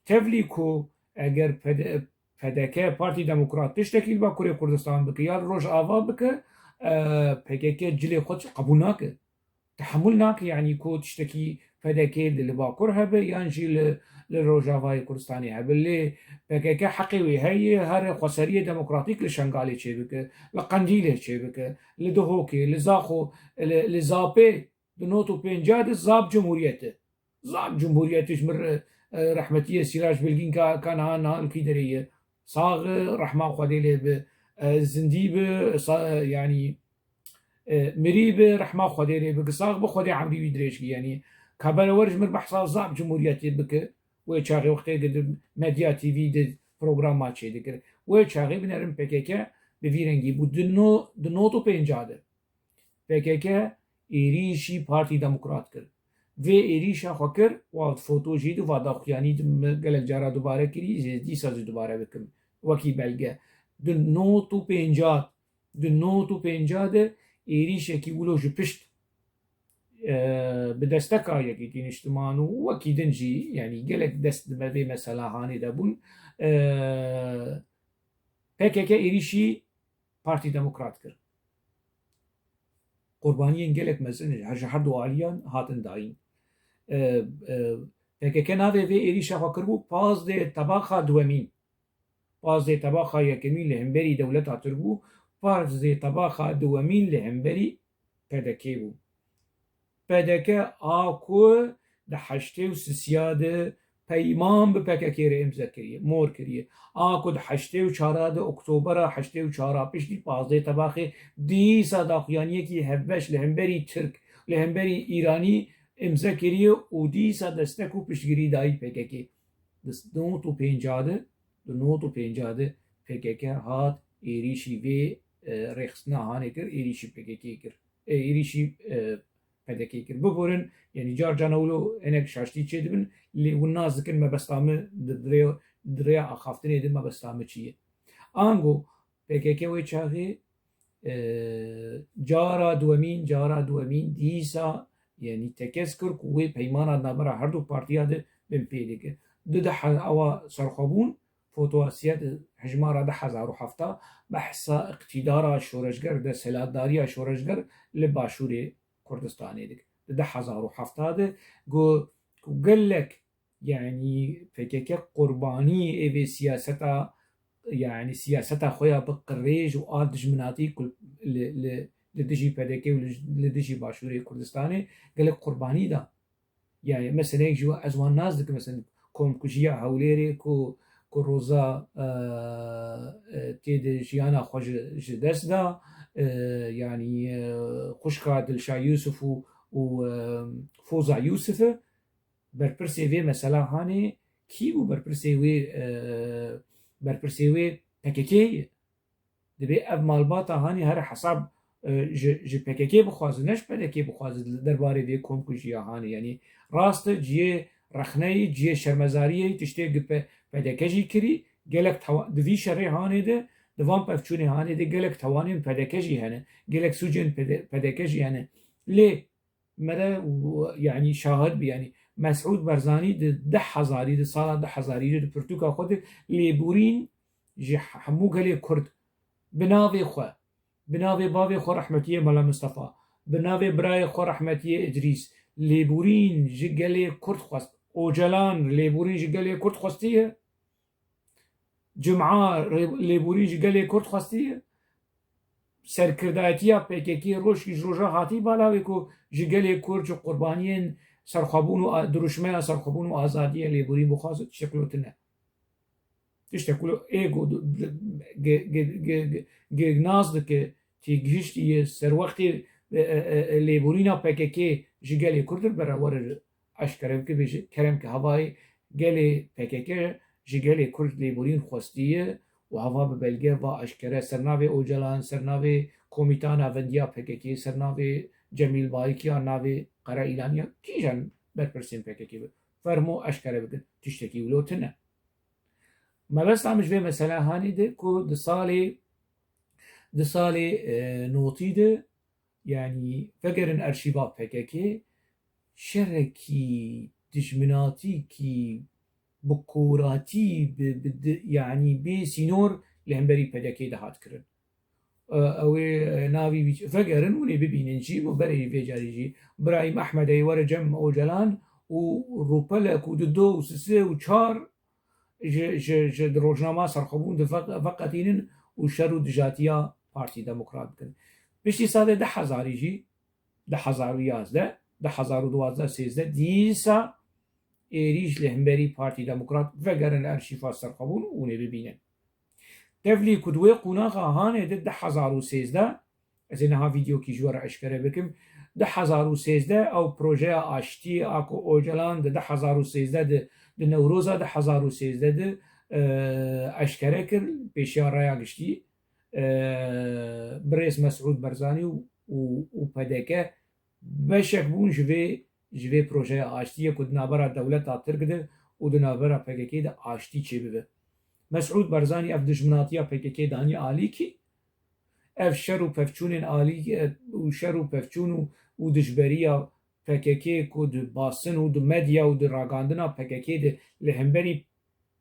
tevlî ku eger P D, P D K, Partî Demokrat, tiştekî li Bakurê Kurdistan bike ya li Rojava bike, e, P K K cilê xwe qebûl nake. Tehemûl nake, yanî ku tiştekî P D K li, li Bakur hebe yan jî li, li Rojavayê Kurdistanê hebe. Lê P K K heqê wê heye, here xweseriyê demokratîk li Şengalê çêbike, li Qendîlê çêbike, li Duhokê, li Zaxo, li, li Zapê di not û pênca de Zap Cumhuriyet e. Zap Cumhuriyetê ji min re, e, rehmetiyê Sîrac Bilgîn ka, ka niha, niha li kî derê ye. Sax, e, rehma Xwedê lê bi, e, zindî bi, sa-, e, yanî, e, mirî bi, rehma Xwedê lê bi, sax bi, Xwedê emrî wî dirêj ki, yanî, ka bere wer ji min behsa Zap Cumhuriyetê bike, wê çaxê wextê ki di Medya T V de programa çê dikir. Wê çaxê binerin P K K bi vî rengî bû. Di no-, di not û pênca de. P K K êrîşî Partî Demokrat kir. vê êrîşa xwe kir, wa foto jî di va daxuyanî di min gelek cara dubare kirî, jê dîsa jî dubare bikim. Wekî belge. Di not û pêncad, di not û pêncad de êrîşekî wilo ji pişt, e, bi desteka Yekîtî Niştiman û wekî din jî, yanî gelek dest di me vê mesela hanê de bûn. E, P K K êrîşî Partî Demokrat kir. Qurbaniyên gelek mezin ji her du aliyan hatin dayîn. E, e, P K K navê vê êrîşa xwe kiribû pazdeh tebaxa duwemîn. Pazdeh tebaxa yekemîn li hemberî dewleta Tirk bû, pazdeh tebaxa duwemîn li hemberî P D K bû. P D K a ku di heştê û sisiya de peyman bi P K K re imze kiriye, mor kiriye. A ku di heştê û çara de oktobera heştê û çara piştî pazdeh tebaxê dîsa daxuyaniyekî hevbeş li hemberî Tirk, li hemberî Îranî imze kiriye û dîsa destek û piştgirî dayî P K K. Di not û pêncah de, di not û pêncah de P K K hat êrîşî vê, e, rêxistina hanê kir, êrîşî P K K kir. E, êrîşî, e, P D K kir. Bigorin, yanî car cana wilo hinek şaştî çêdibin, lê hûn nas dikin mebesta min di, di rê, di rêya axaftinê de mebesta min çi ye. Ango P K K wê çaxê, e, cara duwemîn, cara duwemîn dîsa, yanî tekez kir ku wê peymana di navbera her du partiya de bin pê dike. Di de he-, ewa serxwebûn, fotoya siyet hejmara du hezar û heft behsa îqtîdara şoreşger, desthilatdariya şoreşger li Başûrê Kurdistanê dike. Di du hezar û heft de ku, ku gelek, yanî P K K qurbanî ê vê siyaseta, yanî siyaseta xwe ya bi qirêj û a dijminatî ku li, li, li dijî P D K û li, li dijî Başûrê Kurdistanê gelek qurbanî da. Yani mesela ji we ez wan nas dikim, mesela komkujiya Hewlêrê ku, ku Roza, e, e, tê de jiyana xwe ji, ji dest da, e, yani, e, xwişka Dilşa Yusuf û, û, e, Foza Yusuf e. Berpirsê vê mesela hanê kî bû? Berpirsê wê, e, berpirsê wê P K K ye. Dibê ev malbata hanê her hesab, e, ji, ji P K K bixwaze, ne ji P D K bixwaze li derbarê vê komkujiya hanê. Yanî rast e, cihê rexneyê, cihê şermezariyê tiştê gi P-, P D K jî kirî, gelek tewa-, di vî şerê hanê de, di van pevçûnê hanê de gelek tewanên P D K jî hene, gelek sûcên P D, P D K jî hene. Lê mere û, yanî şahid bî, yanî Mesûd Barzanî di du hezarî, di sala du hezarî de di pirtûka xwe de lêborîn ji hemû gelê Kurd bi navê xwe, bi navê bavê xwe rehmetiyê Mela Mistefa, bi navê birayê xwe rehmetiyê Idrîs, lêborîn ji gelê Kurd xwest. Ocalan lêborîn ji gelê Kurd xwestiye. Cuma rê-, lêborîn ji gelê Kurd xwestiye. Serkirdayetiya P K K rojkî ji roja hatî bala wê ku ji gelê Kurd ji qurbaniyên serxwebûn û a-, dirûşmeya serxwebûn û azadiyê lêborîn bixwaze, tiştek wilo tune. Tiştek wilo ê ku ge-, ge-, ge-, ge-, ge-, nas dike têgihiştî ye serwextê, e, e, e, lêborîna P K K ji gelê Kurd re bere were eşkere bike, bêje, kerem ke, hevayê gelê P K K ji gelê Kurd lêborîn xwestiye û heva bi belge va eşkere ser navê Ocalan, ser navê Komîta Navendiya P K K, ser navê Cemîl Barikiya, navê Qere Îlaniya, kîjan berpirsên P K K be? Fermo eşkere bikin. Tiştekî wilo tune. Mebesta min ji vê mesela hanê de ku di salê, di salê, e, notî de, yanî vegerin arşîva P K K, şerekî dijminatîkî bi koratî, bi, bi di-, yanî bê sînor li hemberî P D K de hat kirin. E, ew ê, e, navî wî vegerin, hûn ê bibînin jî, bo berê vê carî jî. Birahîm Ehmedê were cem Ocalan û rûpelek û dido û sisê û çar ji, ji, ji di rojnama serxwebûn di ve-, veqetînin û şer û dijatiya Partî Demokrat bikin. Piştî salê du hezarî jî, du hezar û yazdeh, du hezar û duwazdeh sêzdeh dîsa êrîş li hemberî Partî Demokrat vegerin li arşîfa serxwebûn û hûn ê bibînin. Tevlî ku di wê qonaxa hanê de du hezar û sêzdeh, ez ê niha vîdeokî ji we re eşkere bikim, du hezar û sêzdeh ew projeya aştiyê a ku Ocalan di du hezar û sêzdeh de, di Newroza du hezar û sêzdeh de, e, eşkere kir, pêşiya raya giştî, e, birêz Mesûd Barzanî û, û, û P D K beşek bûn ji vê ji vê projeya aştiyê ku di navbera dewleta Tirk de û di navbera P K K de aştî çêbibe. Mesûd Barzanî ev dijminatiya P K K danî alîkî, ev şer û pevçûnên alî, e, û şer û pevçûn û, û dijberiya P K K ku di basin û di medya û di ragandina P K K de li hemberî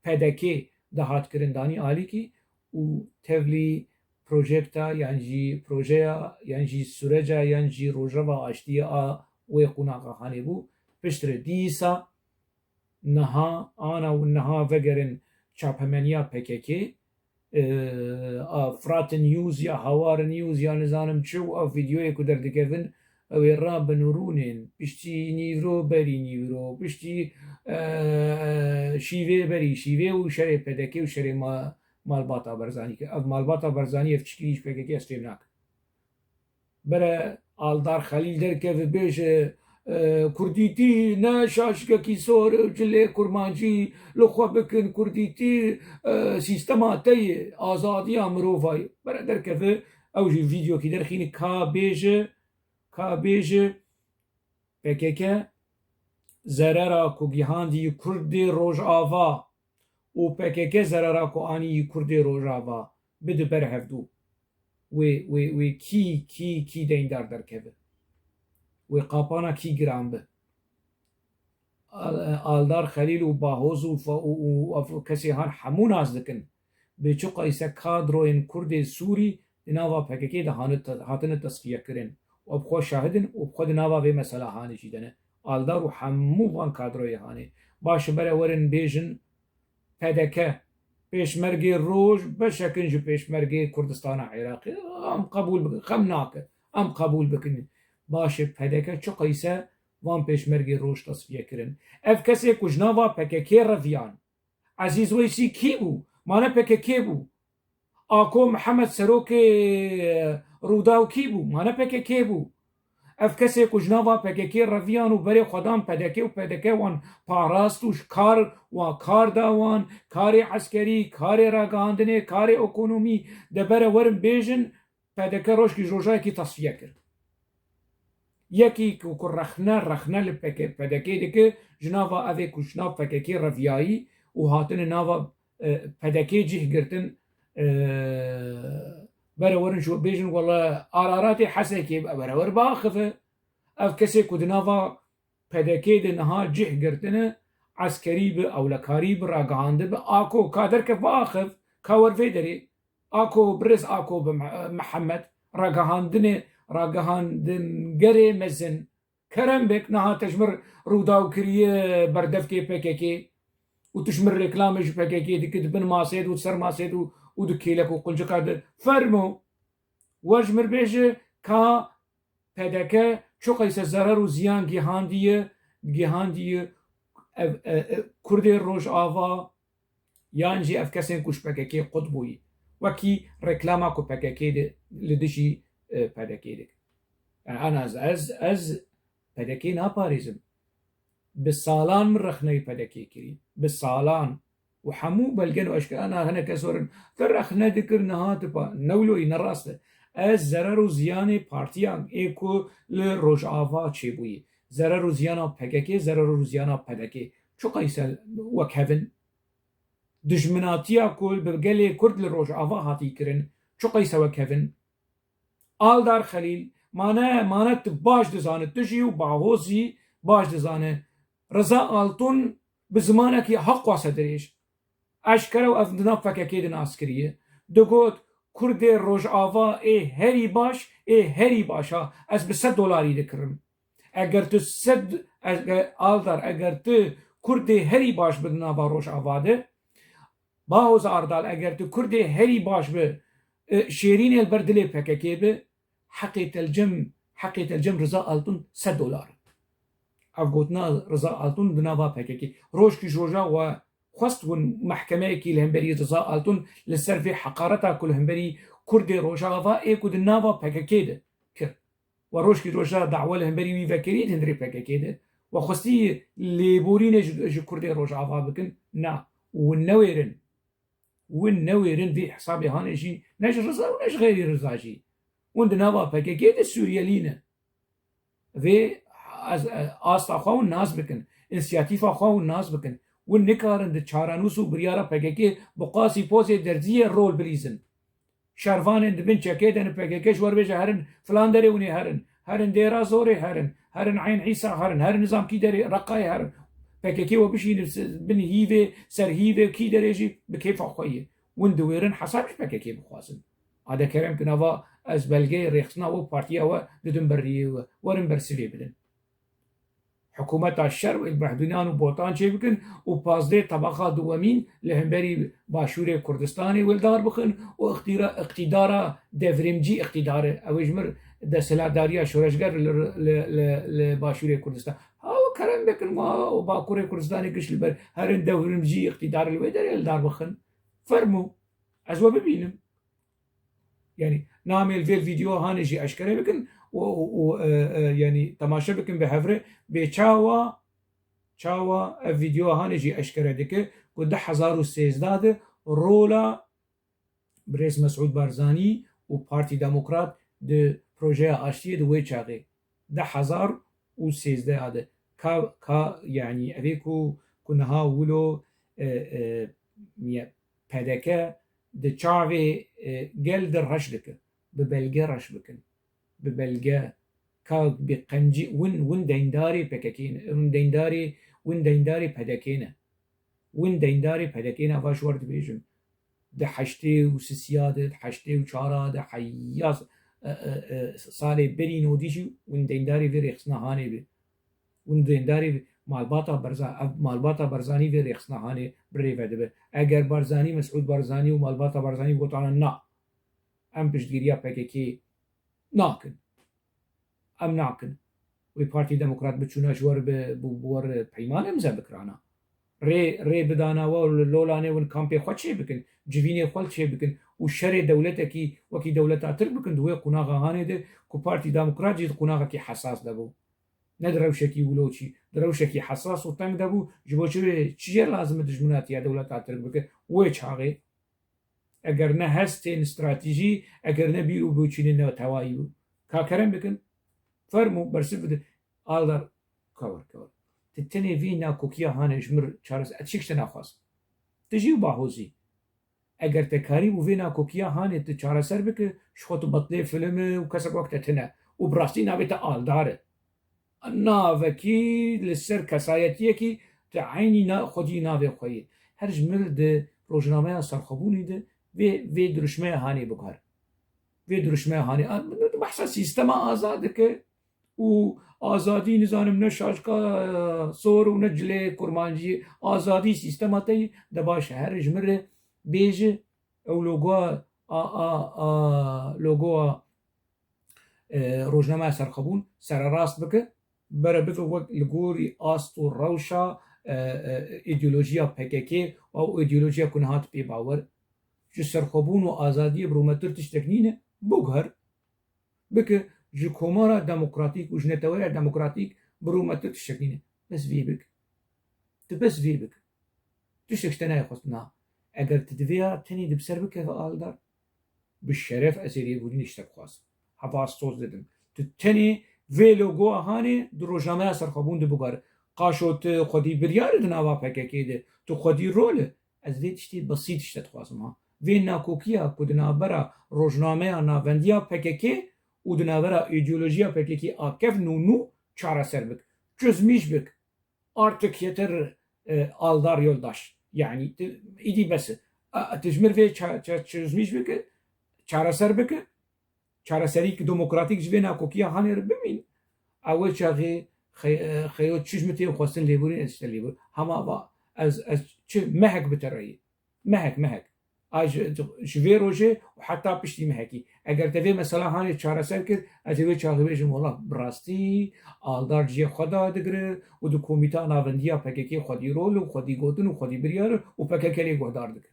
P D K de hat kirin danî alîkî û tevlî projekta yan jî projeya yan jî sûreca yan jî rojeva aştiyê a wê qonaxa hanê bû. Piştre dîsa niha, ana û niha vegerin çapemeniya P K K, e, a Frat News ya Hawar News ya nizanim çi û ev vîdeoyê ku derdikevin, ew ê rabin û rûnên, piştî nîvro berî nîvro, piştî, e, şîvê berî şîvê û şerê P D K û şerê ma-, malbata Barzanî kir. Ev malbata Barzanî ev çikirî ji P K K ez fêm nakim. Bere Aldar Xelîl derkeve bêje, e, Kurdîtî ne şaşikekî sor e, cilê kurmancî li xwe bikin, Kurdîtî, e, sîstema te ye, azadiya mirova ye. Bere derkeve ew jî vîdeokî derxîne ka bêje, ka bêje P K K zerera ku gihandî Kurdê Rojava û P K K zerera ku anî Kurdê Rojava bide ber hevdû. Wê, wê, wê kî, kî, kî deyndar derkeve? Wê qapana kî giran be? Al-, Aldar Xelîl û Bahoz û fa-, û, û ev kesê han hemû nas dikin. Bê çi qeyse kadroyên Kurdê Sûrî di nava P K K de hane te-, hatine tesfiye kirin. Û bi xwe şahid in û bi xwe di nava vê mesela hanê jî de ne. Aldar û hemû van kadroyê hanê. Baş e, bere werin bêjin P D K, Pêşmergê Roj beşek in ji Pêşmergê Kurdistana Iraqê. Em qebûl bikin. Xem nake. Em qebûl bikin. Baş e, P D K çi qeyse van Pêşmergê Roj tesfiye kirin. Ev kesê ku ji nava P K K reviyan, Ezîz Weysî kî bû? Ma ne P K K bû? Ako Mihemed serokê Rûdaw kî bû? Ma ne P K K bû? Ev kesê ku ji nava P K K reviyan û berê xwe dan P D K û P D K wan parast û ji kar wan kar da wan, karê eskerî, karê ragihandinê, karê ekonomî de bere werin bêjin, P D K rojkî ji rojayekî tasfiye kir. Yekî ku, ku rexne, rexne li P K, P D K dike, ji nava evê ku ji nav P K K reviyayî û hatine nava, e, P D K cih girtin, e, bere werin ji bêjin, wela Araratê Hesekê bere wer biaxive. Ev kesê ku di nava P D K de niha cih girtine, eskerî bi, ewlekarî bi, ragihandin bi, ako ka derkev biaxiv, ka wer vê derê. Ako, birêz Ako bi Me-, Mihemed, ragihandinê, ragihandingerê mezin. Kerem bik, niha te ji mir Rûdaw kiriye berdevkê P K K û tu ji mir reklamê ji P K K dikî, di bin masê de û di ser masê de û, û di kêlek û quncika de. Fermo, wer ji mir bêje ka P D K çi qeyse zerer û ziyan gihandiye, gihandiye ev, e, e, Kurdê Rojava yan jî ev kesên ku ji P K K qut bûyî. Wekî reklama ku P K K de li dijî, e, P D K dikin. Yani ana ez, ez, ez P D K naparêzim. Bi salan min rexneyê P D K kirî. Bi salan. Û hemû belgen û eşkera na hinek kes werin, te rexne dikir, niha tu pa-, ne wilo yî, ne rast e. Ez zerer û ziyanê partiyan ê ku li Rojava çêbûyî, zerer û ziyana P K K, zerer û ziyana P D K, çi qeyse wek hev in? Dijminatiya ku bi gelê Kurd li Rojava hatî kirin, çi qeyse wek hev in? Aldar Xelîl, mane, mane tu baş dizane, tu jî û Bahoz jî baş dizane. Riza Altun bi zimanekî heqwase dirêj, eşkere û ev di nav P K K de nas kiriye, digot, Kurdê Rojava ê herî baş, ê herî baş a, ez bi sed dolarî dikirim. Eger tu sed, eger, Aldar, eger tu Kurdê herî baş bi di nava Rojava de, Bahoz Ardal, eger tu Kurdê herî baş bi, e, Şêrînê li ber dilê P K K bi, heqê te li cem, heqê te li cem Riza Altun sed dolar. Ev gotina Riza Altun di nava P K K. Rojkî ji roja we xwest hûn mehkemeyekî li hemberî Riza Altun li ser vê heqareta ku li hemberî Kurdê Rojava ê ku di nava P K K de kir. We rojkî roja dawe li hemberî wî vekirî di hundirê P K K de. We xwestî lêborînê ji, ji Kurdê Rojava bikin. Na. Û hûn newêrin. Hûn newêrin vê hesabê hanê jî ne ji Riza û ne ji xeyrî Riza jî. Hûn di nava P K K de Sûriyelî ne. Vê Ez, e, asta xwe hûn nas bikin, însiyatîfa xwe hûn nas bikin. Hûn nikarin di çarenûs û biryara P K K bi qasî pozê derziyê rol bilîzin. Şervanên di bin çekê de ne P K K ji we re bêje herin filan derê hûn ê herin. Herin Dêra Zorê herin. Herin Eyn Îsa herin. Herin nizam kî derê Reqayê herin. P K K we bişînin se-, bin hîvê, ser hîvê kî derê jî bi kêfa xwe ye. Hûn diwêrin hesab ji P K K bixwazin. Ade kerem kin ava ez belgeyê rêxistina we partiya we didim ber riyê we. Werin bersivê bidin. Hikûmeta şer û li Behdûnan û Botan çêbikin û pazdeh tebaxa duwemîn li hemberî Başûrê Kurdistanê wildar bixin û îqtîra-, îqtîdara devrimcî îqtîdar e. Ew ê ji mir desthilatdariya şoreşger li, li, li, li Başûrê Kurdistan. Ha, û kerem bikin, ma û Bakurê Kurdistanê giş li ber herin devrimcî îqtîdar li wê derê wildar bixin. Fermû. Ez we bibînim. Yanî namê li vê vîdyoa hanê jî eşkere bikin û, û, û, e, e, yanî temaşe bikin bi hev re bê çawa, çawa ev vîdyoa hanê jî eşkere dike ku du hezar û sêzdeh de rola birêz Mesûd Barzanî û Partî Demokrat di projeya aştiyê di wê çaxê du hezar û sêzdeh de ka, ka, yanî evê ku, ku niha wilo, e, e, ye-, P D K di çavê, e, gel de reş dike. Bi belge reş bikin. Bi belge ka bi qencî win, win deyndarê P K K ne. Win deyndarê, win deyndarê P D K ne. Win deyndarê P D K ne, va ji we re dibêjim. Di heştê û sisiya de, di heştê û çara de, heya, e, e, e, salê berî nodî jî win deyndarê vê rêxistina hanê be. Hûn deyndarê malbata Berza-, ev malbata Barzanî vê rêxistina hanê bi rê ve dibe. Eger Barzanî, Mesûd Barzanî û malbata Barzanî gotana na, em piştgiriya P K K nakin. Em nakin. Wê Partî Demokrat biçûna ji we re bi, bi, bi we re peymanê imze bikirana. Rê, rê bidana we û li Lolanê win kampê xwe çê bikin, civînê xwe çê bikin û şerê dewletekî wekî dewleta Tirk bikin di wê qonaxa hanê de ku Partî Demokrat jî di qonaxekî hesas de bû. Ne di rewşekî wilo çî, di rewşekî hesas û teng de bû, ji bo çi wê, çi jê lazim e dijminatiya dewleta Tirk bike wê çaxê? Eger ne hestên stratejî, eger ne bîr û boçînên netewayî bû. Ka kerem bikin, fermû, bersiv bidin. Aldar, kawir, kawir. Ti tenê vî nakokiya hanê ji mir çares-, ez çik tişte naxwazim. Ti jî û Bahozî. Eger te karîbû vê nakokiya hanê tu çareser bike, ji xwe tu betlê film e û kesek wek te tune. Û bi rastî navê te Aldar e. Navekî li ser kesayetiyekî tu eynî na-, xwedî navê xwe yê. Her ji mir di rojnameya Serxwebûnî de vê, vê dirûşmeya hanê biguher. Vê dirûşmeya hanê, a, behsa sîstema azad dike û azadî, nizanim, ne şaşka, e, sor û ne cilê kurmancî, azadî sîstema te yî de baş e. Her ji mir re bêje ew logoa, a, a, a, logoa, e, rojnameya Serxwebûn sererast bike, bere bife wek li gorî ast û rewşa, e, e, îdeolojiya P K K û ew îdeolojiya ku niha tu pê bawer. Ji Serxwebûn û azadiyê bi rûmetir tiştek nîne, biguher, bike ji Komara Demokratîk û ji Neteweya Demokratîk bi rûmetir tiştek nîne. Bes vê bik. Tu bes vê bik. Tiştek ji te nayê xwestin, na. Eger tu di vê ya tenê di bi ser bikeve Aldar, bi şeref ez ê lêborînê ji te bixwazim. Heva ez toz didim. Tu tenê vê logoa hanê di rojnameya Serxwebûn de biguher. Qaşo tu xwedî biryar e di nava P K K de. Tu xwedî rol e. Ez vê tiştê besît ji te dixwazim, ha. Vê nakokiya ku di navbera rojnameya navendiya P K K û di navbera îdeolojiya P K K a kevn û nû çareser bik. Çözmîş bik. Artık yeter, e, Aldar yoldaş. Yani, ti-, îdî bes e. A, tu ji mir vê ça-, ça-, çözmîş bike, çareser bike. Çareserî ki demokratîk ji vê nakokiya hanê re bimîn, ew ê çaxê xe-, xeyo çi ji min tê xwestin lêborîn ez ji te lêbor. Hema va ez, ez çi mehek bi te re yê. Mehek, mehek. A ji, ji vê rojê û heta piştî mehekî. Eger te vê mesela hanê çareser kir, ez ê wê çaxê bêjim, wela bi rastî Aldar cihê xwe dadigire û di komîta navendiya P K K xwedî rol û xwedî gotin û xwedî biryar û P K K lê guhdar dike.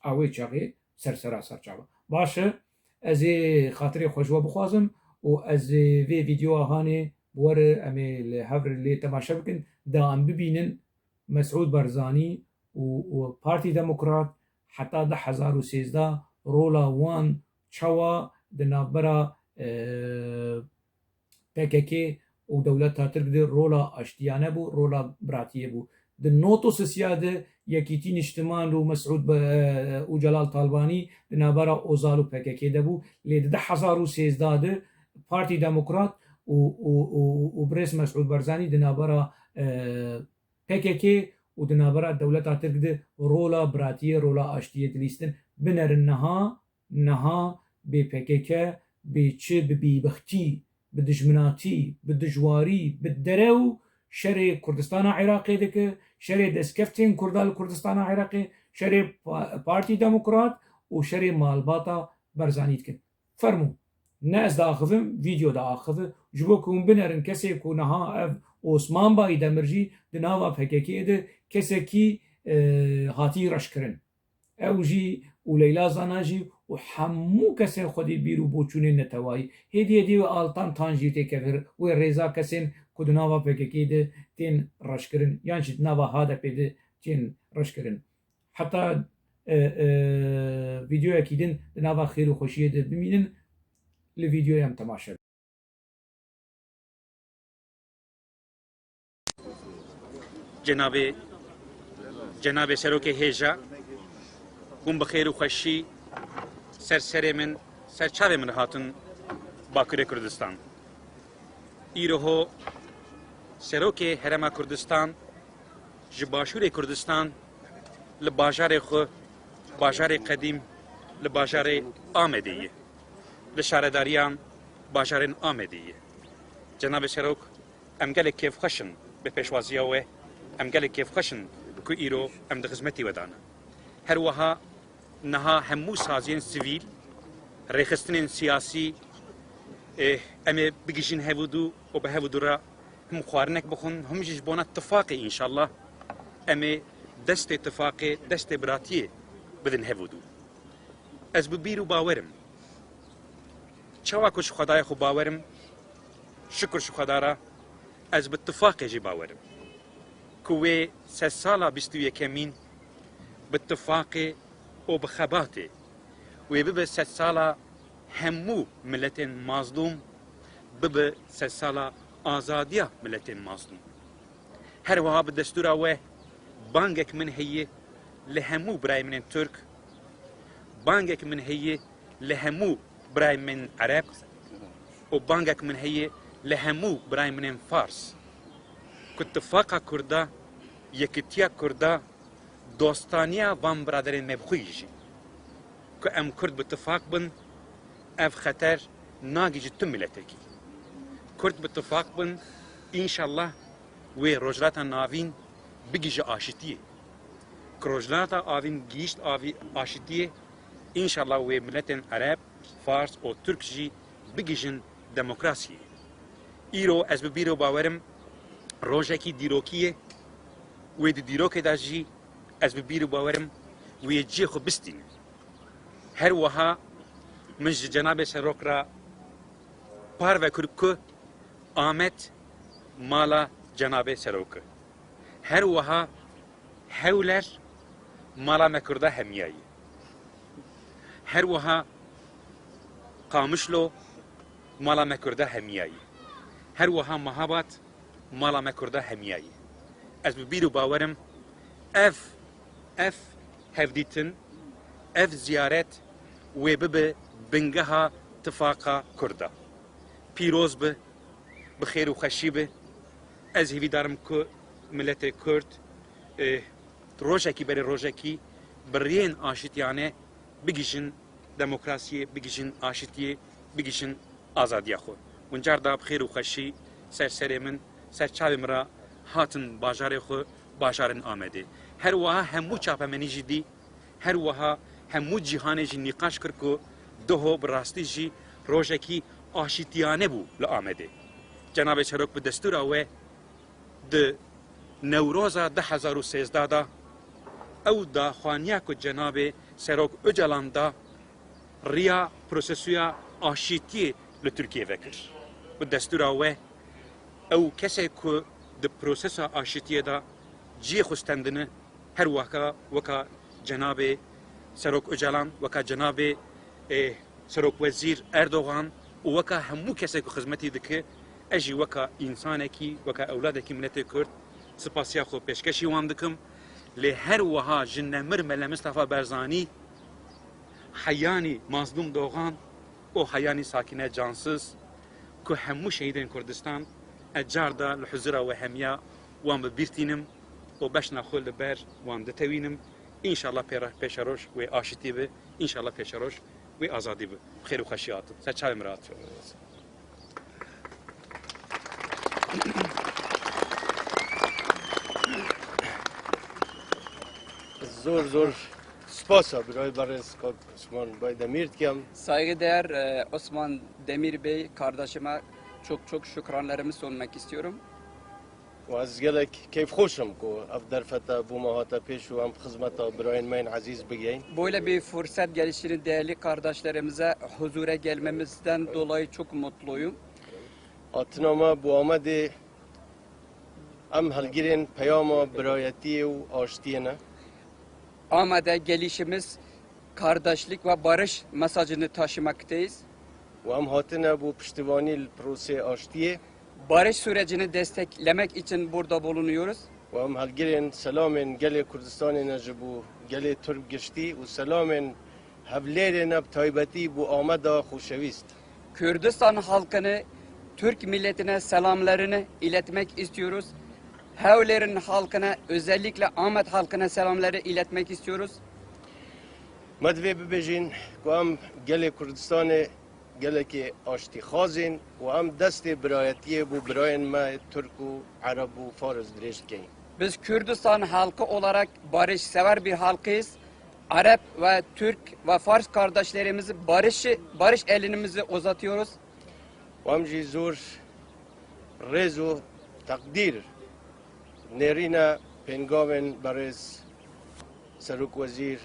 A wê çaxê ser sera ser çava. Baş e, ez ê xatirê xwe ji we bixwazim û ez ê vê vîdeoya hanê bi we re em ê li hev re lê temaşe bikin, da em bibînin Mesûd Barzanî û, û Partî Demokrat heta du hezar û sêzdeh rola wan çawa di navbera, e, P K K û dewleta Tirk de rola aştiyane bû, rola biratiyê bû. Di not û sisiya de Yekîtî Niştiman û Mesûd Be-, û Celal Talbanî di navbera Ozal û P K K de bû. Lê di du hezar û sêzdeh de Partî Demokrat û, û, û, û Birêz Mesûd Barzanî di navbera, e, P K K û di navbera dewleta Tirk de rola biratiyê, rola aştiyê dilîstin. Binerin niha, niha bê P K K, bê çi, bi bêbextî, bi dijminatî, bi dijwarî, bi derew şerê Kurdistana Iraqê dike, şerê destkeftên Kurda li Kurdistana Iraqê, şerê pa-, Partî Demokrat û şerê malbata Barzanî dikin. Fermû. Ne ez diaxivim, vîdeo diaxive. Ji bo ku hûn binerin, kesê ku niha ev Osman Bayî Demir jî di nava P K K'ê de kesekî, e, hatî reşkirin. Ew jî û Leyla Zana jî û hemû kesên xwedî bîr û boçûnên netewayî. Hêdî hêdî wê Altan Tan jî têkevir, wê rêza kesên ku di nava P K K'ê de tên reşkirin, yan jî di nava H D P'ê de tên reşkirin. Heta, e, e, vîdeoyekî din di nava xêr û xweşiyê de bimînin, li vîdeoya em temaşe bin. Cenabê, Cenabê Serokê Hêja, hûn bi xêr û xweşî ser serê min, ser çavê min hatin Bakurê Kurdistan. Îro ho Serokê Herêma Kurdistan ji Başûrê Kurdistan li bajarê xwe, bajarê qedîm, li bajarê Amedê ye. Li şaredariyan bajarên Amedê ye. Cenabê Serok, em gelek kêfxweş in bi pêşwaziya we, em gelek kêfxweş in ku îro em di xizmetî we de ne. Her wiha niha hemû saziyên sivîl, rêxistinên siyasî, eh, em ê bigihîjin hevûdû û bi hevûdû re him xwarinek bixwin, him jî ji bona tifaqê înşallah em ê destê tifaqê, destê biratiyê bidin hevûdû. Ez bi bîr û bawer im. Çawa ku ji Xwedayê xwe bawer im, şikir ji Xweda re, ez bi tifaqê jî bawer im. Ku wê sedsala bîst û yekemîn bi tifaqê û bi xebatê wê bibe sedsala hemû miletên mazlûm, bibe sedsala azadiya miletên mazlûm. Her wiha bi destûra we bangek min heye li hemû birayê min ên Tirk, bangek min heye li hemû birayê min Ereb û bangek min heye li hemû birayê min ên Fars, ku tifaqa Kurda, yekitiya Kurda, dostaniya van biraderên me bi xwe yî jî. Ku em Kurd bi tifaq bin, ev xeter nagihîje tu miletekî. Kurd bi tifaq bin, înşallah wê Rojhilata Navîn bigihîje aşitiyê. Ku Rojhilata Avîn gihîşt avî aşitiyê, înşallah wê miletên Ereb, Fars û Tirk jî bigihîjin demokrasiyê. Îro ez bi bîr û bawer im rojekî dîrokî ye, wê di dîrokê de jî ez bi bîr û bawer im wê cihê xwe bistîne. Her wiha min ji Cenabê Serok re parve kir ku Amed mala Cenabê Serok e. Her wiha Hewler mala me Kurda hemiya ye. Her wiha Qamişlo mala me Kurda hemiya ye. Her wiha Mehabad mala me Kurda hemiya ye. Ez bi bîr û bawer im ev, ev hevdîtin, ev ziyaret wê bibe bingeha tifaqa Kurda. Pîroz be, bi xêr û xweşî be. Ez hêvîdar im ku miletê Kurd, eh, rojekî berê rojekî bi rêyên aşitiyane bigihîjin demokrasiyê, bigihîjin aşitiyê, bigihîjin azadiya xwe. Wincar da bi xêr û xweşî ser serê min, ser çavê min re hatin bajarê xwe, bajarên Amedê. Her wiha hemû çapemenî jî dî, her wiha hemû cîhanê jî nîqaş kir ku doho bi rastî jî rojekî aşitiyane bû li Amedê. Cenabê Serok bi destûra we di Newroza du hezar û sêzdeh de ew daxwaniya ku Cenabê Serok Ocalan da riya prosesoya aşitiyê li Tirkiyê vekir. Bi destûra we ew kesê ku di prosesa aşitiyê de cihê xwe stendine, her weka weka Cenabê Serok Ocalan, weka Cenabê, ê, Serokwezîr Erdogan û weka hemû kesê ku xizmetî dike, Ez jî weka însanekî, weka ewladekî miletê Kurd, spasiya xwe pêşkêşî wan dikim. Lê her wiha ji nemir Mele Mistefa Barzanî, heyanî Mazlûm Dogan û heyanî Sakîne Cansiz, ku hemû şehîdên Kurdistan, ez car da li huzura we hemiya wan bi bîr tînim û beşna xwe li ber wan ditewînim. Înşallah pêre-, pêşeroj wê aşitî bi, înşallah pêşeroj wê azadî bi. Bi xêr û xweşî hatin. Ser çavê min re hatin. Zor zor spasa birayê berêz kak Osman Baydemir dikem. Saygıdeğer, e, Osman Demir Bey kardeşime çok çok şükranlarımı sunmak istiyorum. Û ez gelek keyfxweş im ku ev derfete bo me hate pêş û em xizmeta birayên me yên ezîz bigihîn. Böyle bir fırsat gelişini değerli kardeşlerimize huzura gelmemizden dolayı çok mutluyum. Hatina me bo Amedê em hilgirên peyama birayetiyê û aştiyê ne. Amede gelişimiz kardeşlik ve barış mesajını taşımaktayız. Û em hatine bo piştivanî li prosê aştiyê. Barış sürecini desteklemek için burada bulunuyoruz. Û em hilgirên selamên gelê Kurdistanê ne ji bo gelê Tirk giştî û selamên hevlêrê ne bi taybetî bo Ameda xoşewîst. Kürdistan halkını, Türk milletine selamlarını iletmek istiyoruz. Hewlêrin halkına, özellikle Ahmet halkına selamları iletmek istiyoruz. Me divê bibêjin ku em gelê Kurdistanê gelekê aştîxwaz in û em destê birayetiyê bo birayên me Tirk û Ereb û Faris dirêj dikeyin. Biz Kürdistan halkı olarak barışsever bir halkız. Arap ve Türk ve Fars kardeşlerimizi barışı, barış elimizi uzatıyoruz. Û em jî zor rêz û teqdîr nêrîne pêngavên berêz Serok Wezîr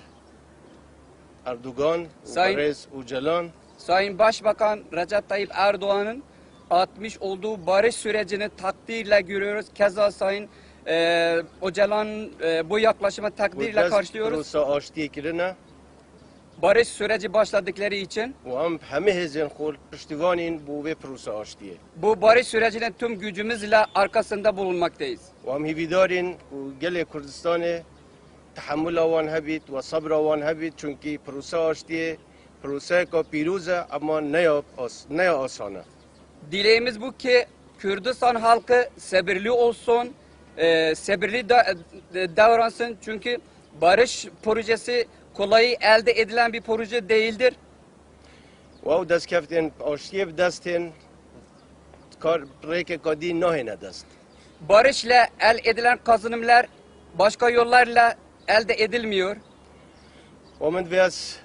Erdogan û Sayın, berêz Ocalan. Sayın Başbakan Recep Tayyip Erdoğan'ın atmış olduğu barış sürecini takdirle görüyoruz. Keza Sayın, e, Ocalan, e, bu yaklaşımı takdirle karşılıyoruz. Prosa aştiyê kirine. Barış süreci başladıkları için. Û em hemî hêzên xwe piştivanîn bo vê prosa aştiyê. Bu barış sürecinin tüm gücümüzle arkasında bulunmaktayız. Û em hîvîdarîn ku gelê Kurdistanê tehemula wan hebît we sebra wan hebît, çunkî prosa aştiyê proseyeka pîroz e, ema ne ya as-, ne ya asan e. Dileğimiz bu ki Kürdistan halkı sabırlı olsun, e, sabırlı da, e, davransın. Çünkü barış projesi kolay elde edilen bir proje değildir. Û ew destkeftên aştiyê bi dest tên kar rêkeka dî nahêne dest. Barışla el edilen kazanımlar başka yollarla elde edilmiyor. Û min divê ez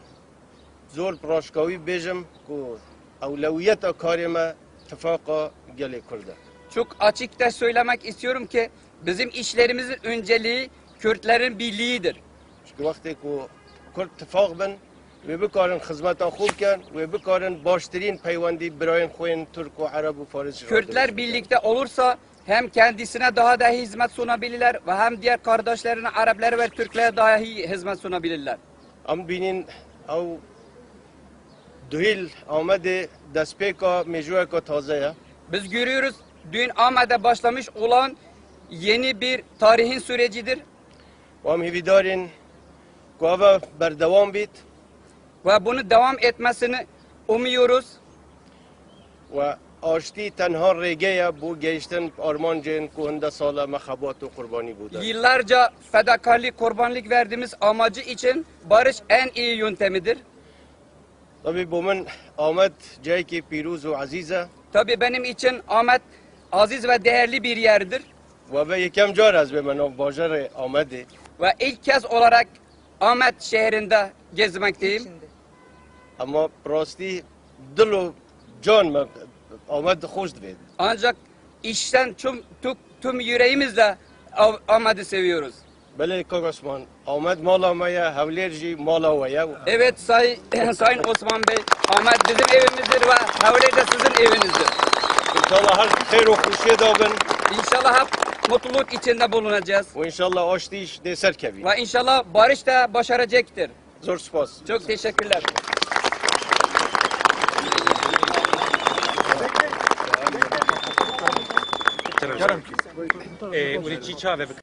zor bi raşkawî bêjim ku ewlewiyeta karê me tifaqa gelê Kurd e. Çok açıkça söylemek istiyorum ki bizim işlerimizin önceliği Kürtlerin birliğidir. Çunke wextê ku Kurd tifaq bin, wê bikarin xizmeta xwe bikin, wê bikarin baştirîn peywendî birayên xwe yên Tirk û Ereb û Faris jî Kürtler birlikte olursa hem kendisine daha da hizmet sunabilirler ve hem diğer kardeşlerine, Araplara ve Türklere daha iyi hizmet sunabilirler. Em bînin ew duhîl Amedê destpêka mêjoyeka taze ye. Biz görüyoruz, dün Ahmet'te başlamış olan yeni bir tarihin sürecidir. Û em hîvîdar in ku ev berdewam bît. Ve bunu devam etmesini umuyoruz. Û aştî tenha rêge ye bo gehiştin armancên ku hinde sal e me xebat û qurbanî bû de. Yıllarca fedakarlık, kurbanlık verdiğimiz amacı için barış en iyi yöntemidir. Tabii bo min Amed cihekî pîroz û ezîz e. Tabii benim için Ahmet aziz ve değerli bir yerdir. Û ev e yekem car ez bême nav bajarê Amedê. Ve ilk kez olarak Ahmet şehrinde gezmekteyim. Ama bi rastî dil û can me Amed xweş divê. Ancak içten tüm, tüm, tüm yüreğimizle Av-, Ahmet'i seviyoruz. Belê kak Osman, Amed mala me ye, Hewlêr jî mala we ye. Evet, say-, Sayın Osman Bey, Ahmet bizim evimizdir ve Hewlêr de sizin evinizdir. İnşallah her xêr û xweşiyê de bin. İnşallah hep mutluluk içinde bulunacağız. Û inşallah aştî jî dê ser kevî. Ve inşallah barış da başaracaktır. Zor spas. Çok teşekkürler. Kerem ki. Ê, û çî çav e bi